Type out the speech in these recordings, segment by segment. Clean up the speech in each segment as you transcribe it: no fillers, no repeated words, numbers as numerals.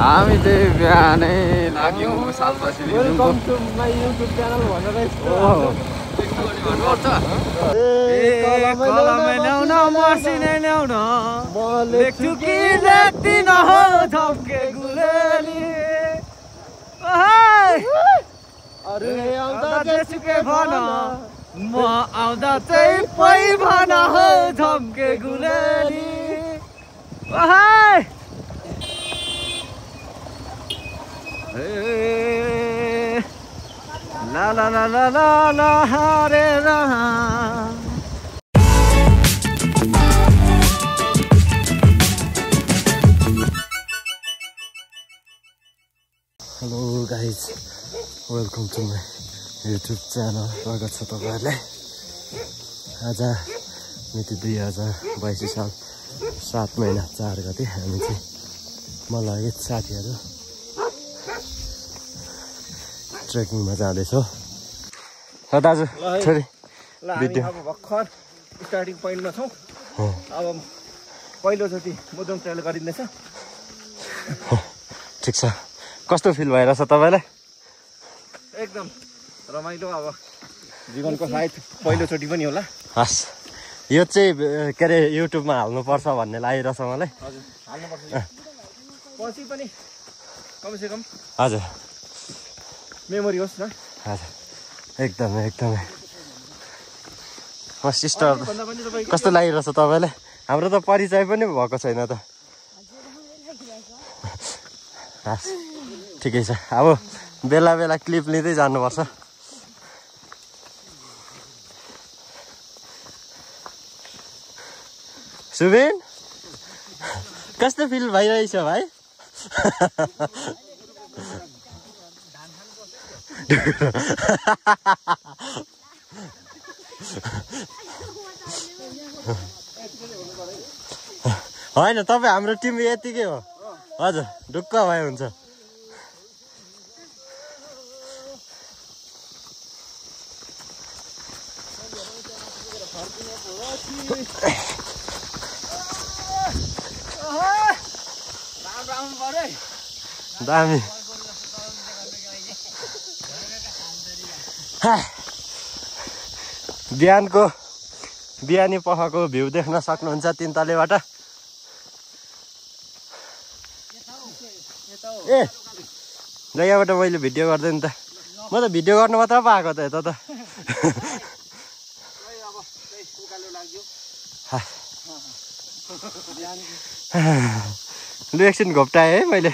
हामी चाहिँ बिहानै लाग्यौँ सालपछि welcome to my YouTube channel भनेर कलमै ल्याउन मसिनै ल्याउन लेख्छु कि लेख्दिन हो झम्के गुलेली अरूले आउँदा जेसुकै भन म आउँदा चाहिँ पै भन हो झम्के गुलेली La la la la la la hare raha. Hello guys, welcome to my YouTube channel. स्वागत छ तपाईहरुलाई। आज मिति 2022 साल 7 महिना 4 गते हामी चाहिँ मलाई साथीहरु ट्रेकिङमा जाँदैछौ। ल दाजु छोरी भिडियो अब भर्खर स्टार्टिङ पोइन्टमा छौं। अब पहिलो चोटी मुदुङ ट्रेल गरिँदैछ। ठीक छ। कस्तो फिल भइरहेछ तपाईलाई? एकदम रमाइलो। अब जीवनको सायद पहिलो चोटी पनि होला। हस् यो चाहिँ के रे युट्युबमा हाल्नु पर्छ भन्ने लागिरहेछ मलाई। हजुर हाल्नु पर्छ। पछि पनि कमसे कम हजुर मेमोरी होस् न। हजुर एकदमै एकदमै। म सिस्टर कस्तो लागिरहेछ तपाईलाई? हाम्रो त परिचय पनि भएको छैन त। हस् ठिकै छ। अब बेला बेला क्लिप लिँदै जानुपर्छ। सुबिन कस्तो फिल भइरहेछ भाइ? होइन तपाईँ हाम्रो टिम यतिकै हो। हजुर ढुक्क भए हुन्छ। दामी बिहानी पखको भ्यू देख्न सक्नुहुन्छ तीनतलेबाट। ए जग्गाबाट मैले भिडियो गर्दै नि त। म त भिडियो गर्नु मात्र पाएको त यता त। लु एकछिन घोप्टाएँ है मैले।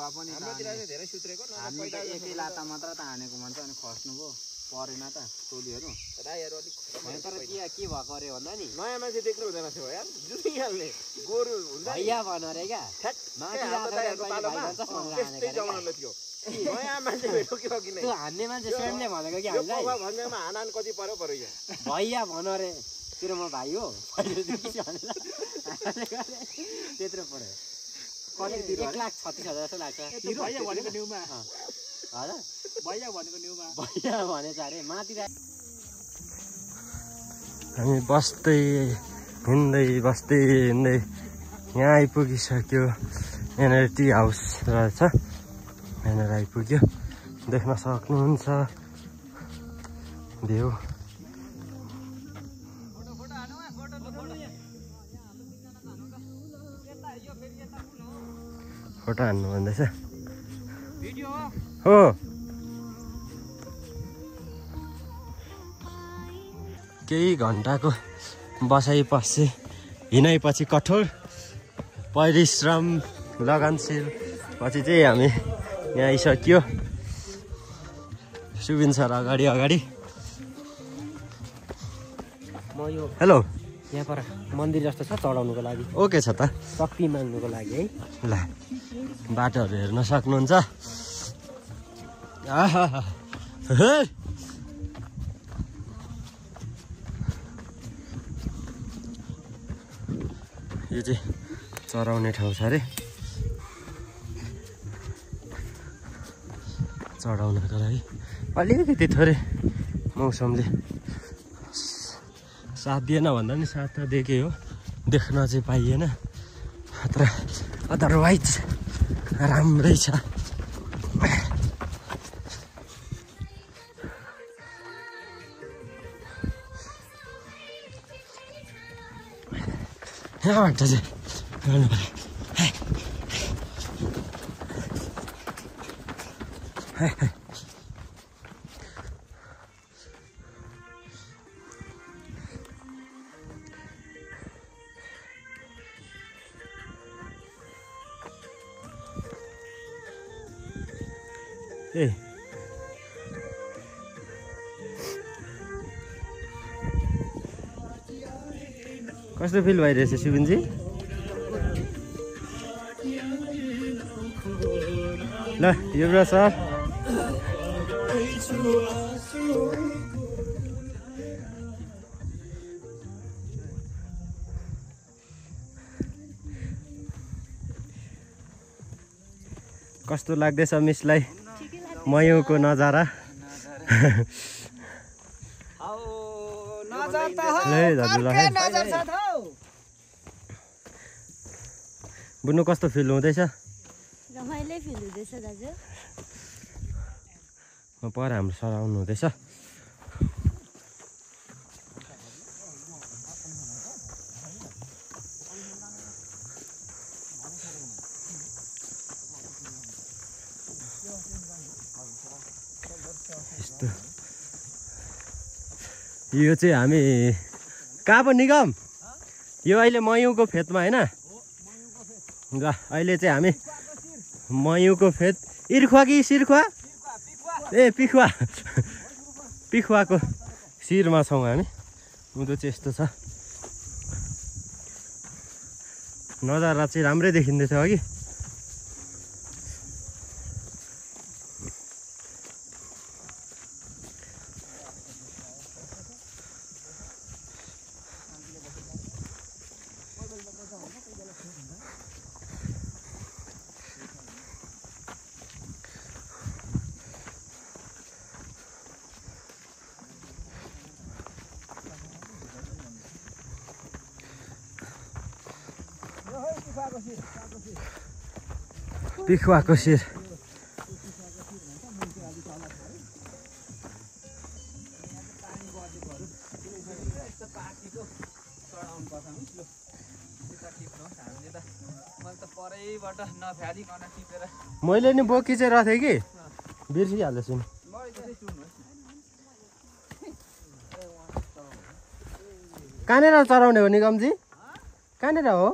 हाम्रोतिर चाहिँ धेरै सुत्रेको हामी त एकै लाता मात्र त हानेको भन्छ अनि खस्नु भयो परेन त टोलीहरू राईहरू अलिक तर के भएको अरे भन्दा नि नयाँ मान्छे देख्नु हुँदैन थियो यार। जुनिहाल्ने गोरु हुन्छ भैया भन अरे क्या त्यस्तै जमानाले थियो। नयाँ मान्छे भेट्यो कि अघि नै त्यो हान्ने मान्छे स्वयंले भनेको कि हामीलाई भन्दैमा हानान कति पर्यो क्या भैया भन अरे तेरो म भाइ हो त्यत्रो पर्यो। 1,36,000 जस्तो लाग्छ। भैया भनेको न्युमा हजुर भैया भनेको न्युमा भैया भनेछ अरे माथि। हामी बस्दै हिँड्दै यहाँ आइपुगिसक्यो। यहाँनिर टी हाउस रहेछ। यहाँनिर आइपुग्यो। देख्न सक्नुहुन्छ भ्यू। फोटो हान्नु भन्दैछ हो। केही घन्टाको बसाइपछि हिँडाइपछि कठोर परिश्रम लगनशील पछि चाहिँ हामी यहाँ आइसक्यो। सुबिन सर अगाडि। म यो हेलो यहाँ पर मन्दिर जस्तो छ चढाउनुको लागि। ओके छ त। शक्ति माग्नुको लागि है। ल बाटोहरू हेर्न सक्नुहुन्छ। आहा यो चाहिँ चराउने ठाउँ छ अरे चढाउनको लागि अलिकति थोरै मौसमले साथ दिएन भन्दा नि साथ त दिएकै हो देख्न चाहिँ पाइएन तर अदरवाइज राम्रै छ यहाँबाट चाहिँ गर्नु पर्यो ए कस्तो फिल भइरहेछ शिवनजी ल युवराज सर कस्तो लाग्दैछ मिसलाई मयुको नजारा बुझ्नु कस्तो फिल हुँदैछ रमाइलो फिल हुँदैछ दाजु पर हाम्रो सर आउनु हुँदैछ यस्तो यो चाहिँ हामी कहाँ पो निगम यो अहिले मयुको फेदमा होइन ल अहिले चाहिँ हामी मयुको फेद इर्खुवा कि सिर्खुवा ए पिखुवा पिखुवाको शिरमा छौँ हामी उँधो चाहिँ यस्तो छ नजारा चाहिँ राम्रै देखिँदैछ अघि पिखुवाको शिर मैले नि बोकी चाहिँ रहेको थिएँ कि बिर्सिहालेछु नि कहाँनिर चराउने हो निगमजी कहाँनिर हो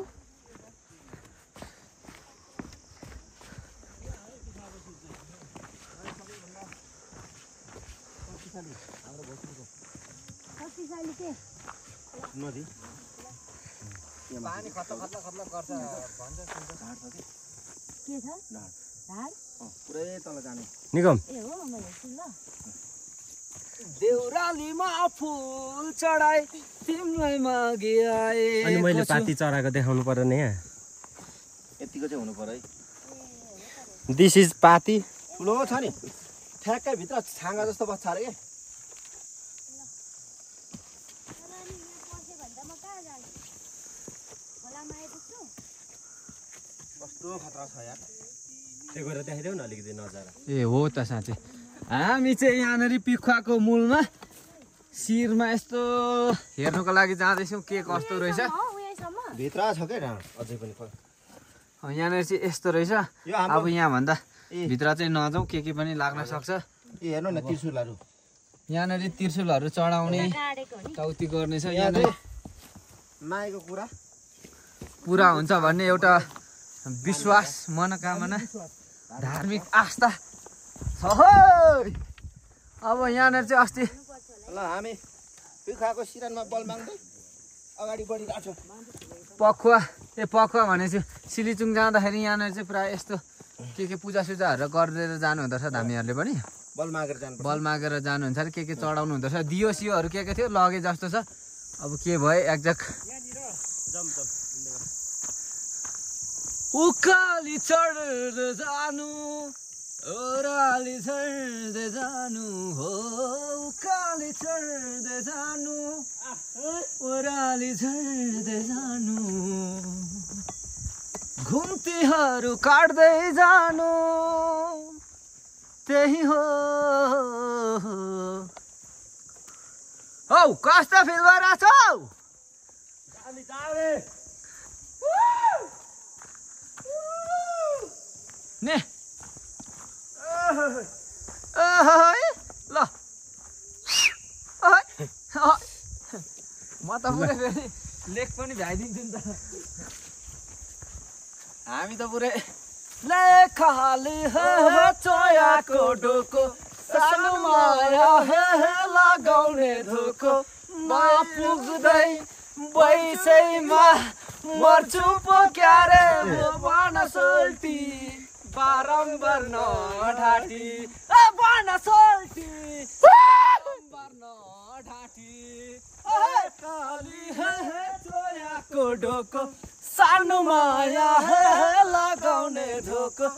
नदी पानी खत्ला खत्ला खत्ला गर्छ भन्छ के छ धार पुरै तल जाने निगम ए हो मैले सुन ल देउरालीमा फुल चढाई तिमीलाई मागे आए अनि मैले पाती चराको देखाउनु पर्यो नि यहाँ यतिको चाहिँ हुनु पर्यो है दिस इज पाती ठुलो छ नि ठ्याक्कै भित्र छाँगा जस्तो बस्छ अरे के कस्तो खतरा छ यार त्यो गएर देखाइदेऊ न अलिकति नजारा ए हो त साँच्चै हामी चाहिँ यहाँनिर पिखुवाको मूलमा शिरमा यस्तो हेर्नुको लागि जाँदैछौँ के कस्तो रहेछ भित्र छ क्या डाँड अझै पनि यहाँनिर चाहिँ यस्तो रहेछ अब यहाँभन्दा भित्र चाहिँ नजाउँ के पनि लाग्न सक्छ ए हेर्नु न त्रिशुलहरू यहाँनिर त्रिशुलहरू चढाउने चौती गर्ने छ यहाँनिर माएको कुरा पुरा हुन्छ भन्ने एउटा विश्वास मनोकामना धार्मिक आस्था छ अब यहाँनिर चाहिँ अस्ति ल हामी पिखुवाको सिरानमा बल माग्दै अगाडि बढिरहेको छौँ पखुवा भनेपछि सिलिचुङ जाँदाखेरि यहाँनिर चाहिँ प्रायः यस्तो के पूजासुजाहरू गरेर जानुहुँदो रहेछ हामीहरूले पनि बल मागेर जानुहुन्छ अरे के चढाउनु हुँदो रहेछ दियो सियोहरू के थियो लगे जस्तो छ अब के भयो एक्ज्याक्ट उकाली चढ्दै जानु ओह्राली चढ्दै जानु हो उकाली चढ्दै जानु ओह्राली चढ्दै जानु घुम्तीहरू काट्दै जानु त्यही हो औ कस्तो फिल भइरहेछ हौ ने ल म त पुरै फेरि लेख पनि भ्याइदिन्छु नि त हामी त पुरै लेखाले चोयाको डोको सानो माया लगाउने धोको पुग्दै बैसैमा मर्छु पो क्यारे बन सोल्टी बारम्बार नढाँटी बन सोल्टी बारम्बार नढाँटी काली चोयाको डोको सानो माया लगाउने धोको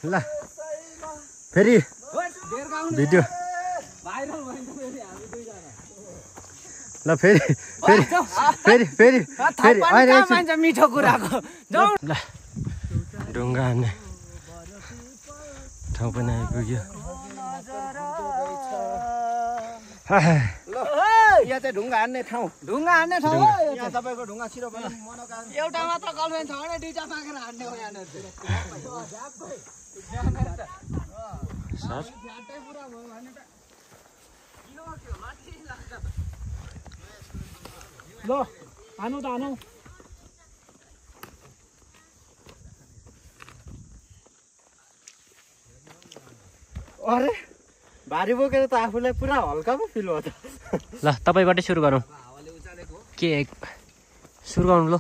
ल फेरि भिडियो ल फेरि फेरि फेरि फेरि फेरि अहिले मिठो कुराको ल ढुङ्गा हान्ने ठाउँ पनि आइपुग्यो यहाँ चाहिँ ढुङ्गा हान्ने ठाउँ ढुङ्गा हान्ने ठाउँ यहाँ तपाईँको ढुङ्गा छिरो पनि एउटा मात्र गर्लफ्रेन्ड छ भने दुईटा मागेर हान्ने हो यहाँनिर ल हानु त हानु अरे भारी बोकेर त आफूलाई पुरा हल्का पो फिल भयो त ल तपाईँबाटै सुरु गरौँ के सुरु गरौँ ल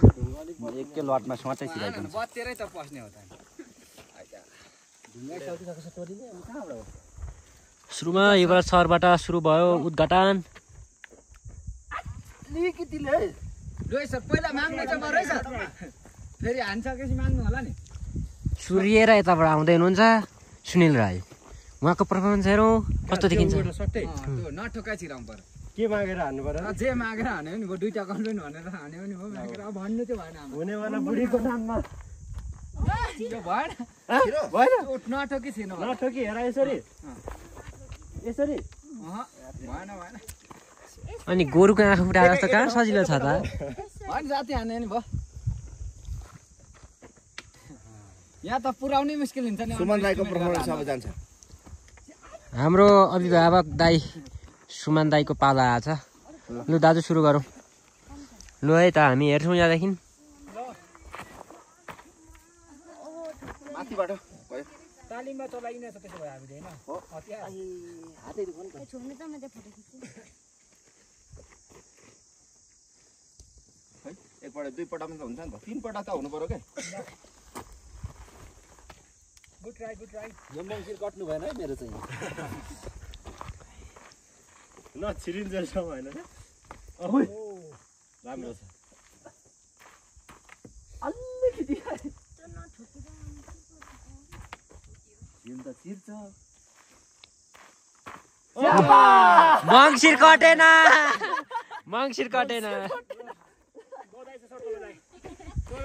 म एकै लटमा सोचै छिराइदिन्छु बत्तेरै त पस्ने हो त सुरुमा युवराज सहरबाट सुरु भयो उद्घाटन रोहित सर पहिला माग्नु छ रोहित सर फेरि हानिसकेपछि माग्नु होला नि सूर्य र यताबाट आउँदै हुनुहुन्छ सुनिल राई उहाँको पर्फर्मेन्स हेरौँ कस्तो देखिन्छ नठोका छिराउनु पर्यो के मागेर हान्नु पर्यो जे मागेर हान्यो नि भयो दुईटा गर्लफ्रेन्ड भनेर हान्यो भने भयो मागेर अब भन्नु चाहिँ भएन हुनेवाला बुढीको नाममा यो भएन भएन नठोकी छैन नठोकी हेर यसरी यसरी भएन भएन अनि गोरुको आँखा फुटाएर जस्तो कहाँ सजिलो छ त होइन जाति हान्यो नि भयो यहाँ त पुऱ्याउनै मुस्किल हुन्छ नि सुमन राईको पर्फर्मेन्स अब जान्छ हाम्रो अभिभावक दाई सुमन दाईको पाला आएछ लु दाजु सुरु गरौँ लु है त हामी हेर्छौँ यहाँदेखि माथिबाट भयो तालिममा चलाइने छ त्यसो भए हामीले होइन छोड्नु त मैले फोटो खिच्छु है एकपल्ट दुईपल्टमा त हुन्छ नि त तीनपल्ट त हुनु पर्यो क्या गुड ट्राई गुड ट्राई यो मङ्सिर कट्नु भएन है मेरो चाहिँ नछिरिन्जेलसम्म होइन राम्रो छ अलिकति चिर्छ मङ्सिर कटेन मङ्सिर कटेन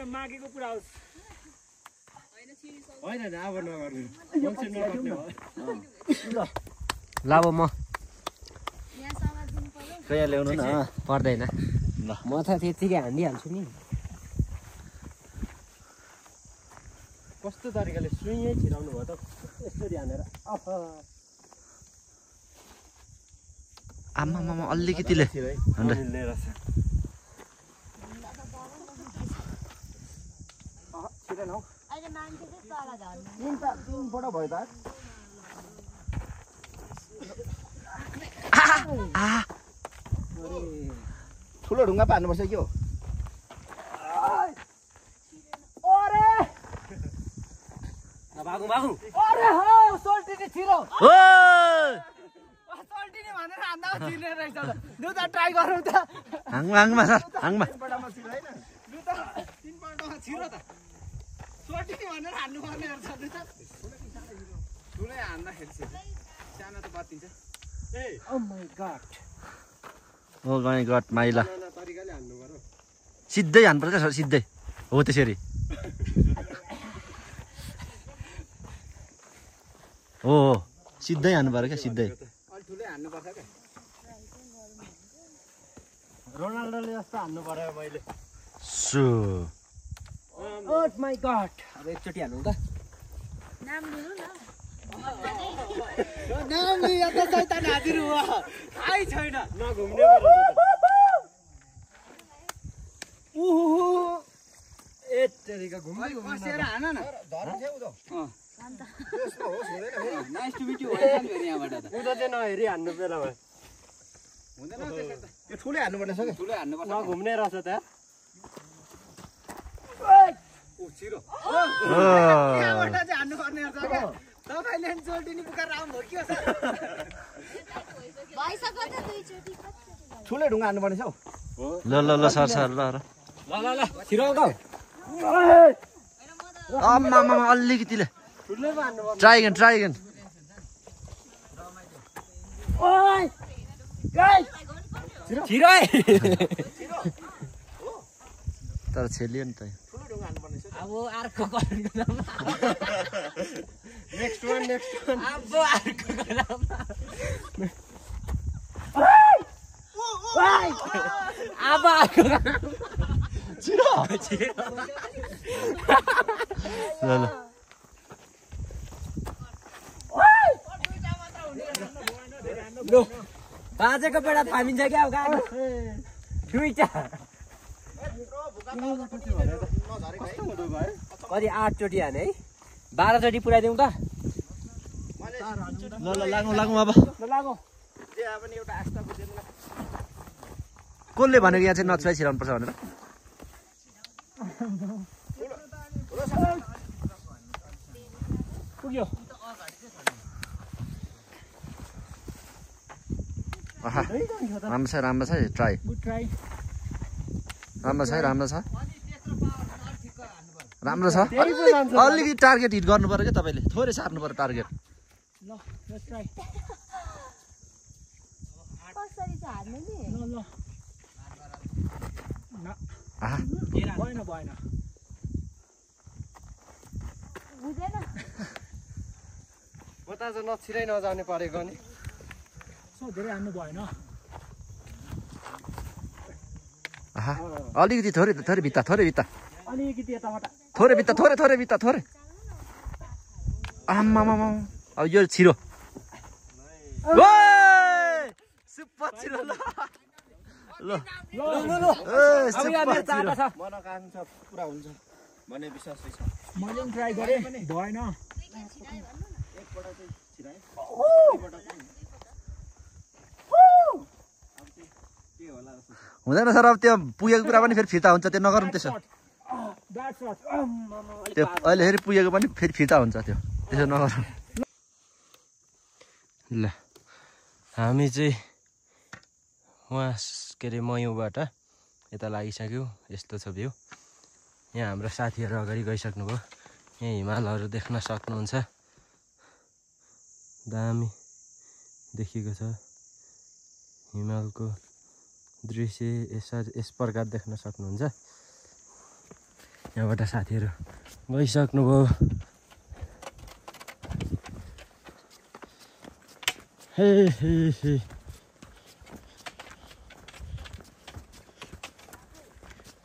मागेको पुरा होस् होइन अब नगर्नु मङ्सिर नकट्ने भयो ल अब म यहाँ समाज दिनु पर्यो यहाँ ल्याउनु न पर्दैन ल म त त्यत्तिकै हानिदिइहाल्छु नि कस्तो तरिकाले सुइँ छिराउनु भयो त यसरी हानेर आमामा अलिकतिले मिल्ने रहेछ छिरेन हौ अहिले मान्छे चाहिँ तल झर्नु तिनपल्ट भयो त ठुलो ढुङ्गा पो हान्नुपर्छ के हो भागु भागु अरे हो सोल्टिनी छिरो ओ सोल्टिनी भनेर हान्दा छिर्ने रहेछ लु त ट्राई गरौँ त हाङमा हाङमा सर हाङमा तिनपल्टमा छिर्दैन 3 छिरो त सोटी भनेर हान्नु पर्ने रहेछ नि त ठुलै हान्दाखेरि सानो त बत्तिन्छ ओ माई गॉड माइला तरिकाले हान्नु पर्यो सिधै हान्नुपर्छ सर सिधै हो त्यसरी हो सिधै हान्नु पर्यो क्या सिधै अलि ठुलै हान्नु पर्छ के रोनाल्डोले जस्तो हान्नु पर्यो मैले सो ओ माई गॉड अब एकचोटी हान्नु त नाम लिनु न नाम लिया त सैतान हाजिर हुआ आइ छैन नघुम्ने पर्यो उहु ए तेरिका घुम्दै बसेर हान न धर छेउ त अन्त त्यसमा होस् हुँदैन नाइस टु मिट यु होइन फेरि यहाँबाट त उता चाहिँ नहेरी हान्नु बेलामा हुँदैन त्यसरी त यो ठुलै हान्नु पर्ने छ कि ठुलै हान्नु पर्छ नघुम्ने रहेछ त्यहाँ ऊ छिरो ओ यहाँबाट चाहिँ हान्नु पर्ने रहेछ क्या तपाईले नि चोटी नि पुकार राम हो के सर भइसक्यो त दुईचोटि कतिचोटि ठुलै ढुङ्गा हान्नु पर्ने छ ल ल ल सर सर ल ल छिरो आऊ आम्मा अलिकतिले ठुलैमा हान्नु पर्ने ट्राई अगेन छिरो तर छेलियो नि त ठुलो ढुङ्गा हान्नु पर्ने छ अब अर्को गर्नु नेक्स्ट वान अब अर्को गर्नु अब अर्को छिरो ल ल लो बाजेको बेडा थामिन्छ क्या अब गएको दुईटा कति 8 चोटि हाने है 12 चोटि पुऱ्याइदिउँ त ल ल लागौँ अब त्यहाँ पनि एउटा आस्था बुझेन कसले भनेको यहाँ चाहिँ नछुवाइ छिराउनु पर्छ भनेर पुग्यो आहा राम्रो छ ट्राई राम्रो छ राम्रो छ अलिकति टार्गेट हिट गर्नु पर्यो क्या तपाईँले थोरै सार्नु पर्यो टार्गेट कसरी चाहिँ हार्ने नि आहा भएन बुझेन उता चाहिँ नछिराइ नजाने परेको नि धेरै हान्नु भएन आहा अलिकति थोरै भित्ता अलिकति यताबाट थोरै भित्ता आम्मा अब यो छिरो सुपर छिरो ल मनोकांक्षा पुरा हुन्छ भन्ने विश्वास छ मैले पनि ट्राई गरेँ भएन एकपल्ट चाहिँ छिराए के होला जस्तो छ हुँदैन सर अब त्यो पुगेको कुरा पनि फेरि फिर्ता हुन्छ त्यो नगरौँ त्यसो ब्याड शट त्यो अहिले फेरि पुगेको पनि फेरि फिर्ता हुन्छ त्यो त्यसो नगरौँ ल हामी चाहिँ उहाँ के अरे मयुबाट यता लागिसक्यो यस्तो छ भ्यू यहाँ हाम्रो साथीहरू अगाडि गइसक्नुभयो यहाँ हिमालहरू देख्न सक्नुहुन्छ दामी देखिएको छ हिमालको दृश्य यस प्रकार देख्न सक्नुहुन्छ यहाँबाट साथीहरू गइसक्नुभयो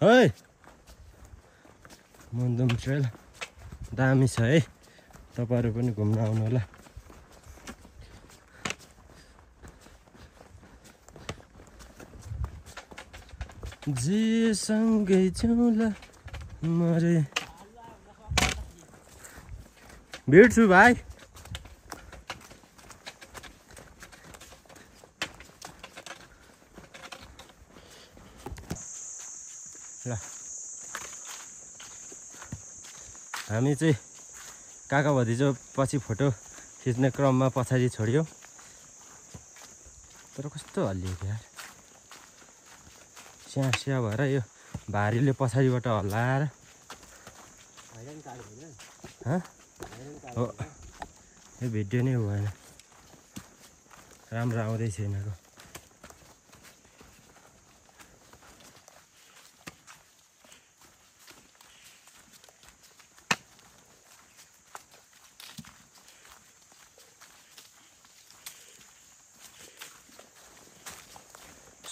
हे मन्दम ट्रेल दामी छ है तपाईँहरू पनि घुम्न आउनु होला जे सँगै जाउँला मरे भेट्छु भाइ ल हामी चाहिँ काका भतिजो पछि फोटो खिच्ने क्रममा पछाडि छोड्यो तर कस्तो हल्लिएको यार स्या भएर यो भारीले पछाडिबाट हल्लाएर हो यो भिडियो नै भएन राम्रो आउँदैछ यिनीहरूको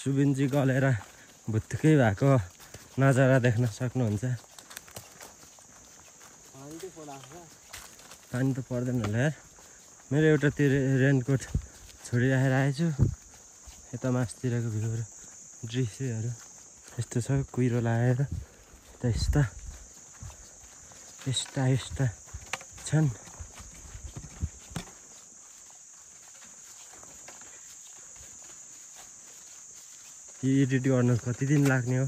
सुबिनजी गलेर भुत्तुकै भएको नजारा देख्न सक्नुहुन्छ पानी त पर्दैन होला यार मेरो एउटा त्यो रेनकोट छोडिराखेर आएछु यता मासतिरको भ्यूहरू दृश्यहरू यस्तो छ कुहिरो लगाएर यस्ता यस्ता यस्ता छन् एडिट गर्न कति दिन लाग्ने हो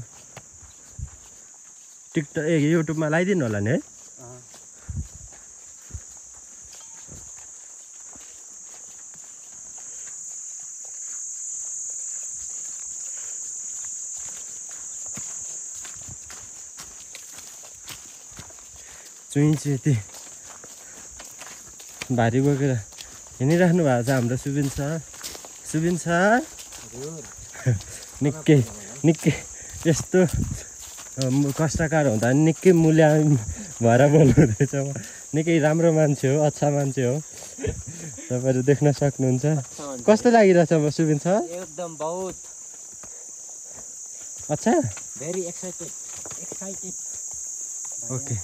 टिकटक युट्युबमा लगाइदिनु होला नि है चुइँ चाहिँ यति भारी बोकेर हिँडिराख्नु भएको छ हाम्रो सुबिन सर निकै यस्तो कष्टकार हुँदा निकै मूल्य भएर बोल्नु हुँदैछ निकै राम्रो मान्छे हो अच्छा मान्छे हो तपाईँहरू देख्न सक्नुहुन्छ कस्तो लागिरहेछ सुबिन सर एकदम बहुत अच्छा भेरी एक्साइटेड ओके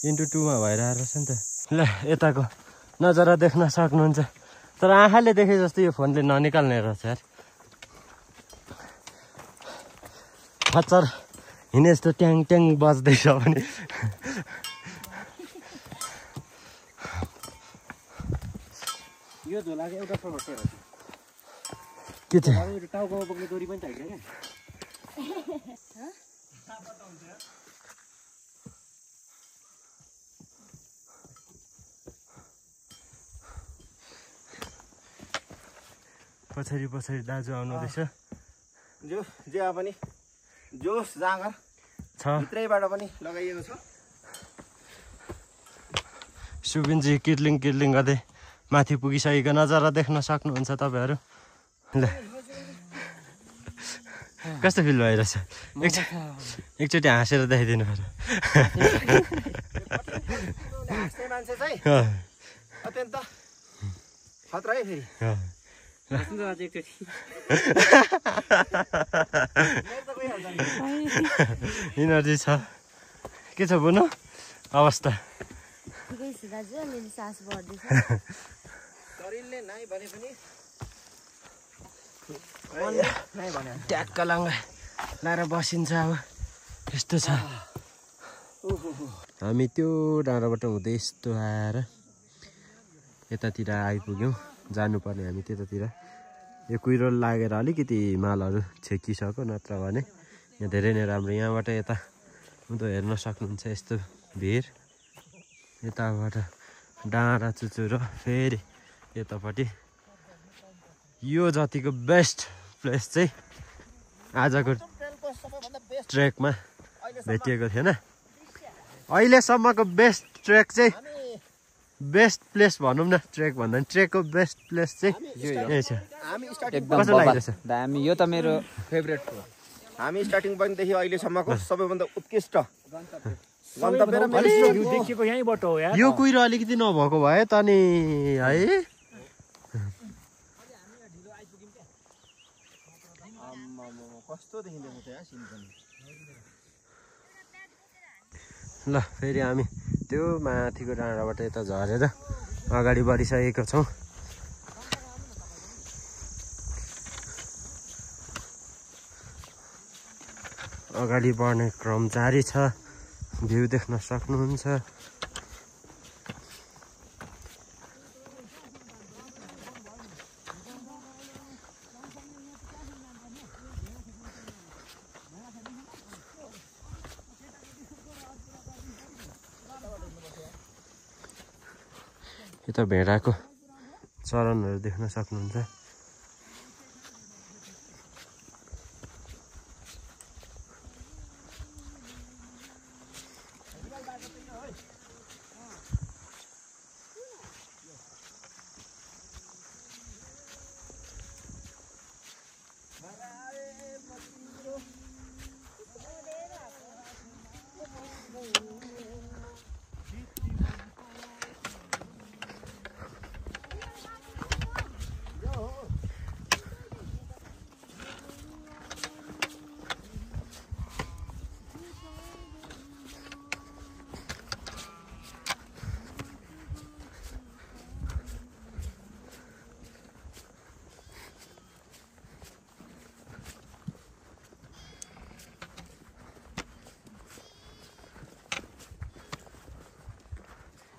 इन्टु 2 मा भइरहेको रहेछ नि त ल यताको नजारा देख्न सक्नुहुन्छ तर आँखाले देखे जस्तो यो फोनले ननिकाल्ने रहेछ यार खच्चर हिँडे जस्तो ट्याङ ट्याङ बज्दैछ भने यो झोलाको एउटा समस्या हो के छ यो टाउकोमा बोक्ने डोरी पनि चाहिन्छ क्या पछाडि दाजु आउनु रहेछ जो जे पनि जोस जाँगर छ भित्रैबाट पनि लगाइएको छ सुबिनजी किर्लिङ गर्दै माथि पुगिसकेको नजारा देख्न सक्नुहुन्छ तपाईँहरू ल कस्तो फिल भइरहेछ एकचोटि हाँसेर देखाइदिनु पर्यो हाँस्ने मान्छे चाहिँ अत्यन्त खतरा है फेरि इनर्जी छ के छ बुनु अवस्था शरीरले नाइ भने पनि ट्याक्क लाङ्गा लाएर बसिन्छ अब यस्तो छ हामी त्यो डाँडाबाट हुँदै यस्तो आएर यतातिर आइपुग्यौँ जानुपर्ने हामी त्यतातिर यो कुहिरो लागेर अलिकति हिमालहरू छेकिसक्यो नत्र भने यहाँ धेरै नै राम्रो यहाँबाट यता उँधो हेर्न सक्नुहुन्छ यस्तो भिर यताबाट डाँडा चुचुरो फेरि यतापट्टि यो जतिको बेस्ट प्लेस चाहिँ आजको ट्रेकमा भेटिएको थिएन अहिलेसम्मको बेस्ट ट्रेक चाहिँ बेस्ट प्लेस भनौँ न ट्रेक भन्दा पनि ट्रेकको बेस्ट प्लेस चाहिँ यही छ एकदम कस्तो लागिरहेछ दामी यो त मेरो फेभरेट हो हामी स्टार्टिङ पोइन्टदेखि अहिलेसम्मको सबैभन्दा उत्कृष्ट गन्तव्य र मेरो भ्यू देखेको यहीँबाट हो यार यो कुहिरो अलिकति नभएको भए त नि है कस्तो देखिँदैन त यहाँ सिन पनि ल फेरि हामी त्यो माथिको डाँडाबाट यता झरेर अगाडि बढिसकेको छौँ अगाडि बढ्ने क्रम जारी छ भ्यू देख्न सक्नुहुन्छ यता भेडाको चरणहरू देख्न सक्नुहुन्छ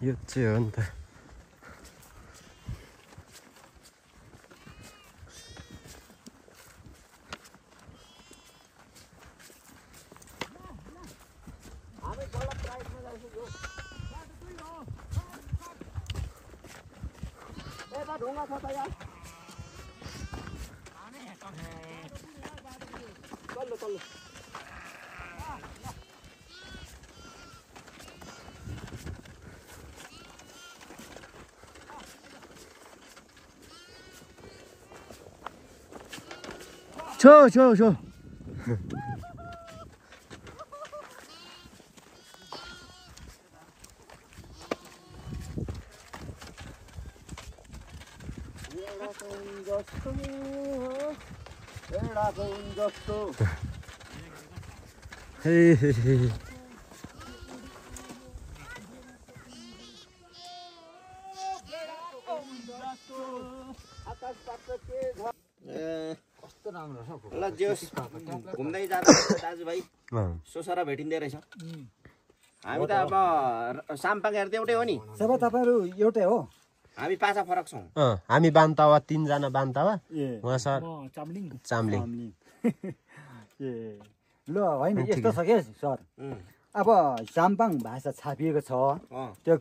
यो चाहिँ हो नि त छो कस्तो राम्रो छ ल जोस घुम्दै जाँदा दाजुभाइ सोसरा भेटिँदै रहेछ हामी त अब साम्पाङ हेर्दै एउटै हो नि सबै तपाईँहरू एउटै हो हामी पाछा फरक छौँ हामी बान्तावा 3 जना बान्तावा उहाँ सर चामलिङ ए ल होइन यस्तो छ के सर अब साम्पाङ भाषा छापिएको छ त्यो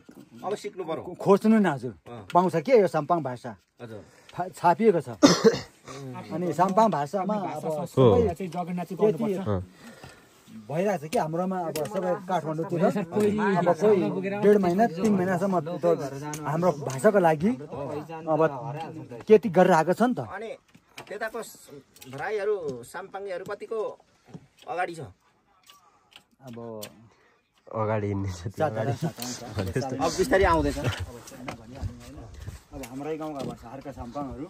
अब सिक्नु पर्यो खोज्नु न हजुर पाउँछ के यो साम्पाङ भाषा हजुर छापिएको छ अनि साम्पाङ भाषामा अब भइरहेको छ कि हाम्रोमा अब सबै काठमाडौँतिर अब कोही 1.5 महिना 3 महिनासम्म हाम्रो भाषाको लागि अब खेती गरेर आएको छ नि त अनि त्यताको भाइहरू साम्पाङहरू कतिको अगाडि छ अब अगाडि हिँड्ने अब बिस्तारै आउँदैछ अब हाम्रै गाउँका भाषाहरूका साम्पाङहरू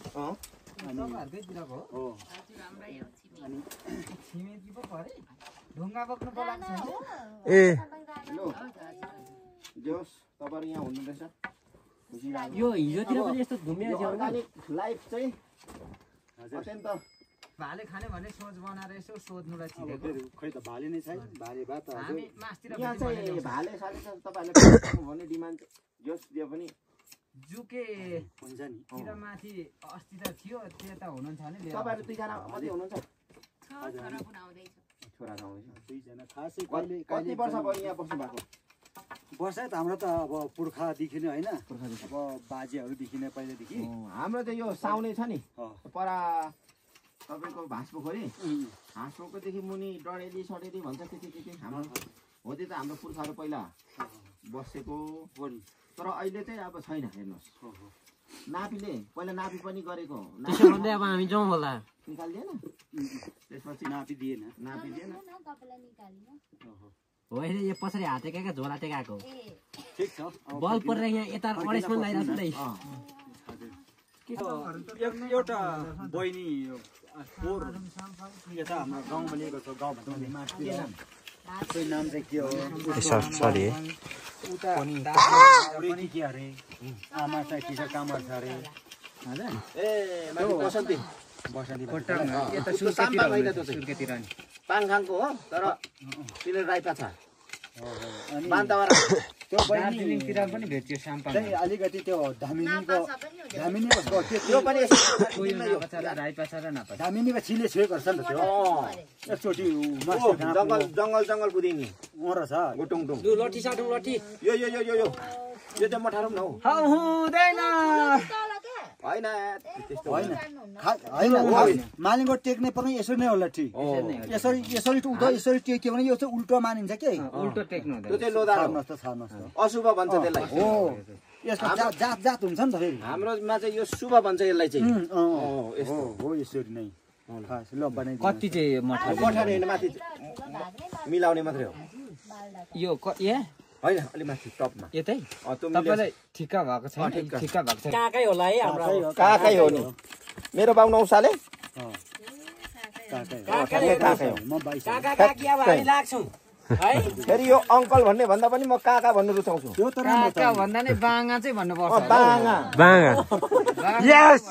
ए जोस तपाईहरु यहाँ हुनुहुँदैछ यो हिजोतिर पनि यस्तो घुमिया थियो अर्गानिक लाइफ चाहिँ अत्यन्त भाले खाने भन्ने सोच बनाएर यसो सोध्नुलाई छिरेको खै त भाले नै छैन भाले भए त हामी मास्तिर यहाँ चाहिँ भाले साले त तपाईहरुले भन्ने डिमान्ड जोस दियो पनि जुके हुन्छ नि तिर माथि अस्ति त थियो त्यता हुनुहुन्छ भने तपाईहरु 2 जना मात्रै हुनुहुन्छ छोरा पनि आउँदैछ छोरा आउँदैछ 2 जना खासै कति वर्ष भयो यहाँ बस्नु भएको वर्ष त हाम्रो त अब पुर्खादेखि नै होइन अब बाजेहरूदेखि नै पहिलेदेखि हाम्रो त यो साउने छ नि परा तपाईको भाँसपोखरी भाँसपोखरीदेखि मुनि डडेली सडेली भन्छ के हाम्रो हो त्यो त हाम्रो पुर्खाहरू पहिला बसेको तर अहिले चाहिँ अब छैन हेर्नुहोस् नापीले पहिला नापी पनि गरेको त्यसो भन्दै अब हामी जाउँ होला निकाल्दिएन त्यसपछि नापी दिएन तपाईलाई निकाल्नु होइन यो पछाडि हातेका झोला टेकाएको ठिक छ बल परेर यहाँ यता अडेसम्म लागिरहेको छ एउटा बहिनी फोर यता हाम्रो गाउँमा लिएको छ गाउँमा त्यही नाम चाहिँ के हो सरी उता पनि के अरे आमा चाहिँ किसान कामर छ अरे ए बसन्ती सुर्खेतिर नि पाङखाङको हो तर तिले राइपा छ बान्तावा त्यो दार्जिलिङतिर पनि भेट्यो साम्पाङ चाहिँ अलिकति त्यो धामिनीको यो पनि राईपाछा र नापा धामिनीको छिले छुएको छ नि त त्यो एकचोटि जङ्गल कुदिने मर छ गुटुङटुङ लट्ठी साटौँ लट्ठी यो चाहिँ मठारौँ न हौ हुँदैन होइन होइन मालिङको टेक्ने पर्ने यसरी नै होला ठिक यसरी उठ्यो यसरी टेक्यो भने यो चाहिँ उल्टो मानिन्छ के उल्टो टेक्नु त्यो चाहिँ लोदा अशुभ भन्छ त्यसलाई हो यसको जात हुन्छ नि त फेरि हाम्रोमा चाहिँ यो शुभ भन्छ यसलाई चाहिँ हो यसरी नै ल बनाइ कति चाहिँ मठार होइन माथि मिलाउने मात्रै हो यो होइन अलि माथि टपमा यतै तपाईलाई ठिक्का भएको छैन ठिक्का भएको छैन काकै होला है हाम्रो काकै हो नि मेरो बाउ 9 साले काकै हो म 22 काका काकी अब हामी लाग्छौँ फेरि यो अङ्कल भन्ने भन्दा पनि म काका भन्नु रुचाउँछु त्यो त राम्रो काका भन्दा नि बाङा चाहिँ भन्नुपर्छ बाङा बाङा यस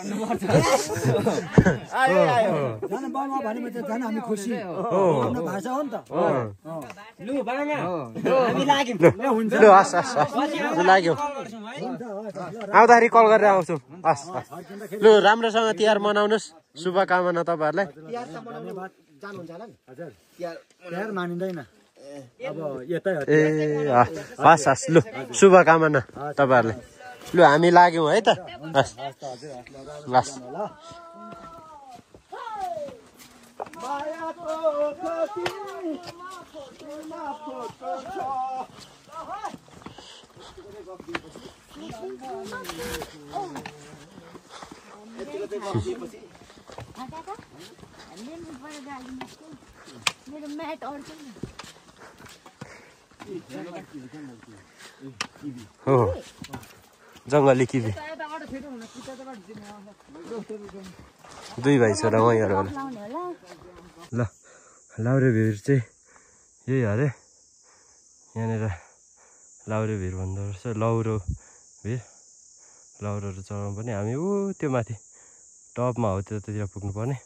आयो आयो जान बाङा भनेपछि जान हामी खुसी आफ्नो भाषा हो नि त लु हस् हस् हस् लाग्यो आउँदाखेरि कल गरेर आउँछु हस् हस् लु राम्रोसँग तिहार मनाउनुहोस् शुभकामना तपाईँहरूलाई धन्यवाद जानुहुन्छ होला नि हजुर तिहार मानिँदैन अब यतै हो ए हस् हस् लु शुभकामना तपाईँहरूलाई लु हामी लाग्यौँ है त हस् हस् मेरो म्याट अड्छ नि हो जङ्गली किबी दुई भाइ छोरा उहाँहरू होला लाउने होला ल लाउरे भिर चाहिँ यही अरे यहाँनिर लाउरे भिर भन्दो रहेछ लौरो भिर लौरोहरू चढाउनु पनि हामी ऊ त्यो माथि टपमा हो त्यतातिर पुग्नुपर्ने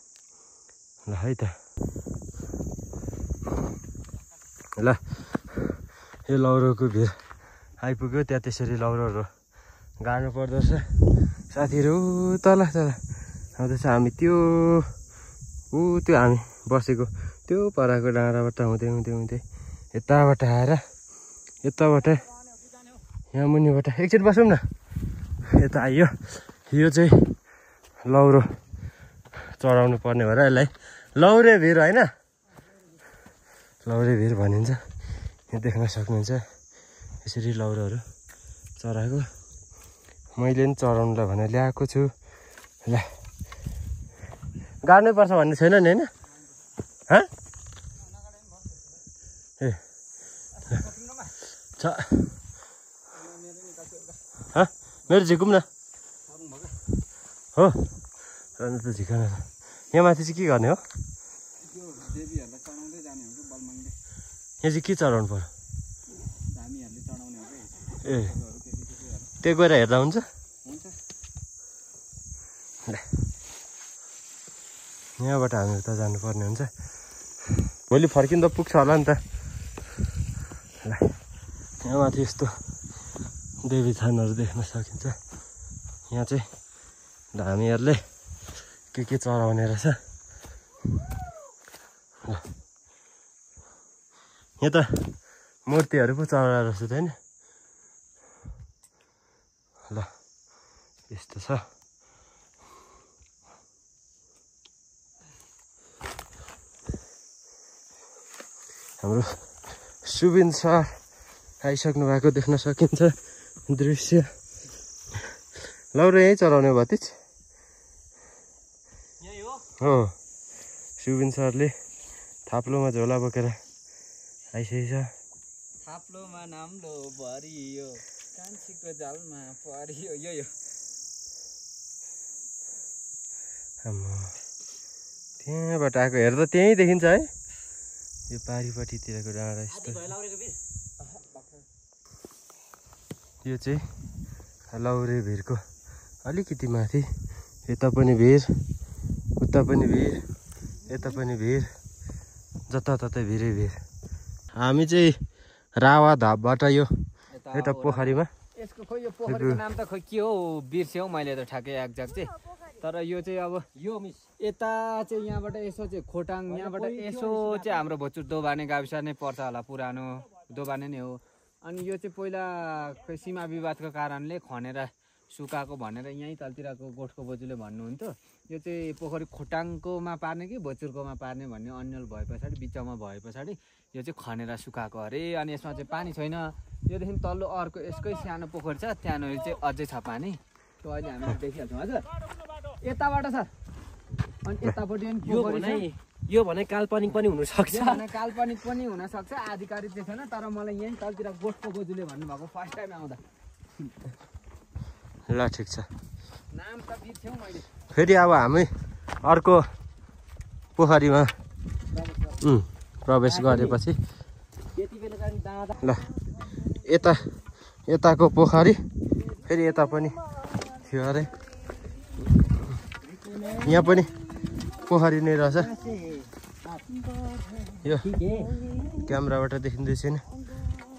ल है त ल यो लौरोको भिर आइपुग्यो त्यहाँ त्यसरी लौरोहरू गाड्नु पर्दो रहेछ साथीहरू तल तल आउँदैछ हामी त्यो हामी बसेको त्यो पराको डाँडाबाट हुँदै हुँदै हुँदै यताबाट आएर यताबाट यहाँ मुनिबाट एकछिन बसौँ न यता आइयो यो चाहिँ लौरो चढाउनु पर्ने भएर यसलाई लौरे भिर होइन लौरे भिर भनिन्छ यहाँ देख्न सक्नुहुन्छ यसरी लौरोहरू चढाएको मैले पनि चढाउनुलाई भनेर ल्याएको छु ल गाड्नै पर्छ भन्ने छैन नि होइन ए छ मेरो झिकौँ न हो अन्त त झिकाउन यहाँ माथि चाहिँ के गर्ने हो यहाँ चाहिँ के चढाउनु पर्यो ए त्यो गएर हेर्दा हुन्छ यहाँबाट हामी उता जानुपर्ने हुन्छ भोलि फर्किँदा पुग्छ होला नि त ल यहाँ माथि यस्तो देवी थानहरू देख्न सकिन्छ यहाँ चाहिँ हामीहरूले के चढाउने रहेछ ल यहाँ त मूर्तिहरू पो चढाएर रहेछ त होइन ल यस्तो छ हाम्रो सुबिन सर आइसक्नु भएको देख्न सकिन्छ दृश्य लौरो यहीँ चलाउने भतिज हो सुबिन सरले थाप्लोमा झोला बोकेर आइसकेछ थाप्लोमा नाम्लो भरियो कान्छीको जालमा परियो यो त्यहाँबाट आएको हेर्दा त्यहीँ देखिन्छ है यो पारिपट्टितिरको डाँडा यस्तो यो चाहिँ लौरे भिरको अलिकति माथि यता पनि भिर उता पनि भिर यता पनि भिर जताततै भिरै भिर हामी चाहिँ रावा धापबाट यो यता पोखरीमा यसको खोइ यो पोखरीको नाम त खोइ के हो बिर्स्यौ मैले त ठ्याक्कै एक्ज्याक्ट चाहिँ तर यो चाहिँ अब यो यता चाहिँ यहाँबाट यसो चाहिँ खोटाङ यहाँबाट यसो चाहिँ हाम्रो भोचुर दोबाने गाविस नै पर्छ होला पुरानो दोबाने नै हो अनि यो चाहिँ पहिला खोइ सीमा विवादको कारणले खनेर सुकाएको भनेर यहीँ तलतिरको गोठको बोजूले भन्नुहुन्थ्यो यो चाहिँ पोखरी खोटाङकोमा पार्ने कि भोचुरकोमा पार्ने भन्ने अन्यल भए पछाडि बिचमा भए पछाडि यो चाहिँ खनेर सुकाएको अरे अनि यसमा चाहिँ पानी छैन योदेखि तल्लो अर्को यसकै सानो पोखरी छ त्यहाँनिर चाहिँ अझै छ पानी त्यो अहिले हामीले देखिहाल्छौँ हजुर यताबाट सर अनि यतापट्टि पनि यो भने काल्पनिक पनि हुनसक्छ काल्पनिक पनि हुनसक्छ आधिकारिक चाहिँ छैन तर मलाई यहीँ तलतिर गोठको बोजूले भन्नुभएको फर्स्ट टाइम आउँदा ल ठिक छ नाम त बिर्स्यौँ मैले फेरि अब हामी अर्को पोखरीमा प्रवेश गरेपछि ल यताको पोखरी फेरि यता पनि थियो अरे यहाँ पनि पोखरी नै रहेछ यो क्यामेराबाट देखिँदै छैन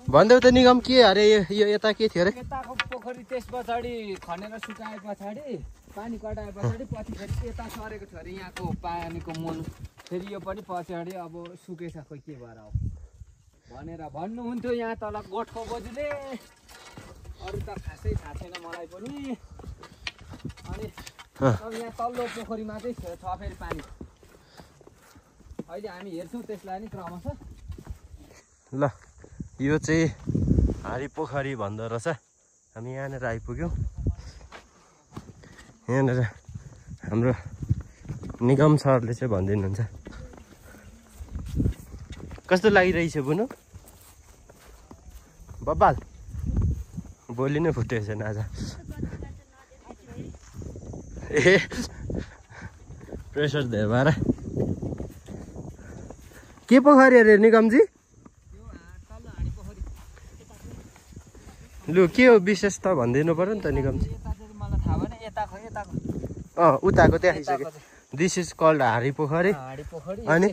भन्दै त निगम के अरे यो यता के थियो अरे यताको पोखरी त्यस पछाडि खनेर सुकाए पछाडि पानी कटाए पछाडि पछि फेरि यता सरेको छ अरे यहाँको पानीको मूल फेरि यो पनि पछाडि अब सुकेछ खोइ के भएर हो भनेर भन्नुहुन्थ्यो यहाँ तल गोठको बजुले अरू त खासै थाहा छैन मलाई पनि अनि अब यहाँ तल्लो पोखरीमा चाहिँ छ फेरि पानी अहिले हामी हेर्छौँ त्यसलाई नि क्रमशः ल यो चाहिँ हारी पोखरी भन्दो रहेछ हामी यहाँनिर आइपुग्यौँ यहाँनिर हाम्रो निगम सरले चाहिँ भनिदिनुहुन्छ कस्तो लागिरहेछ बुनु बब्बाल बोली नै फुटेको छैन आज ए प्रेसर धेरै भएर के पोखरी अरे निगमजी लु के हो विशेष त भनिदिनु पर्यो नि त निगमजी मलाई थाहा भएन यताको उताको त्यहाँ आइसक्यो दिस इज कल्ड हारी पोखरी हाडी पोखरी अनि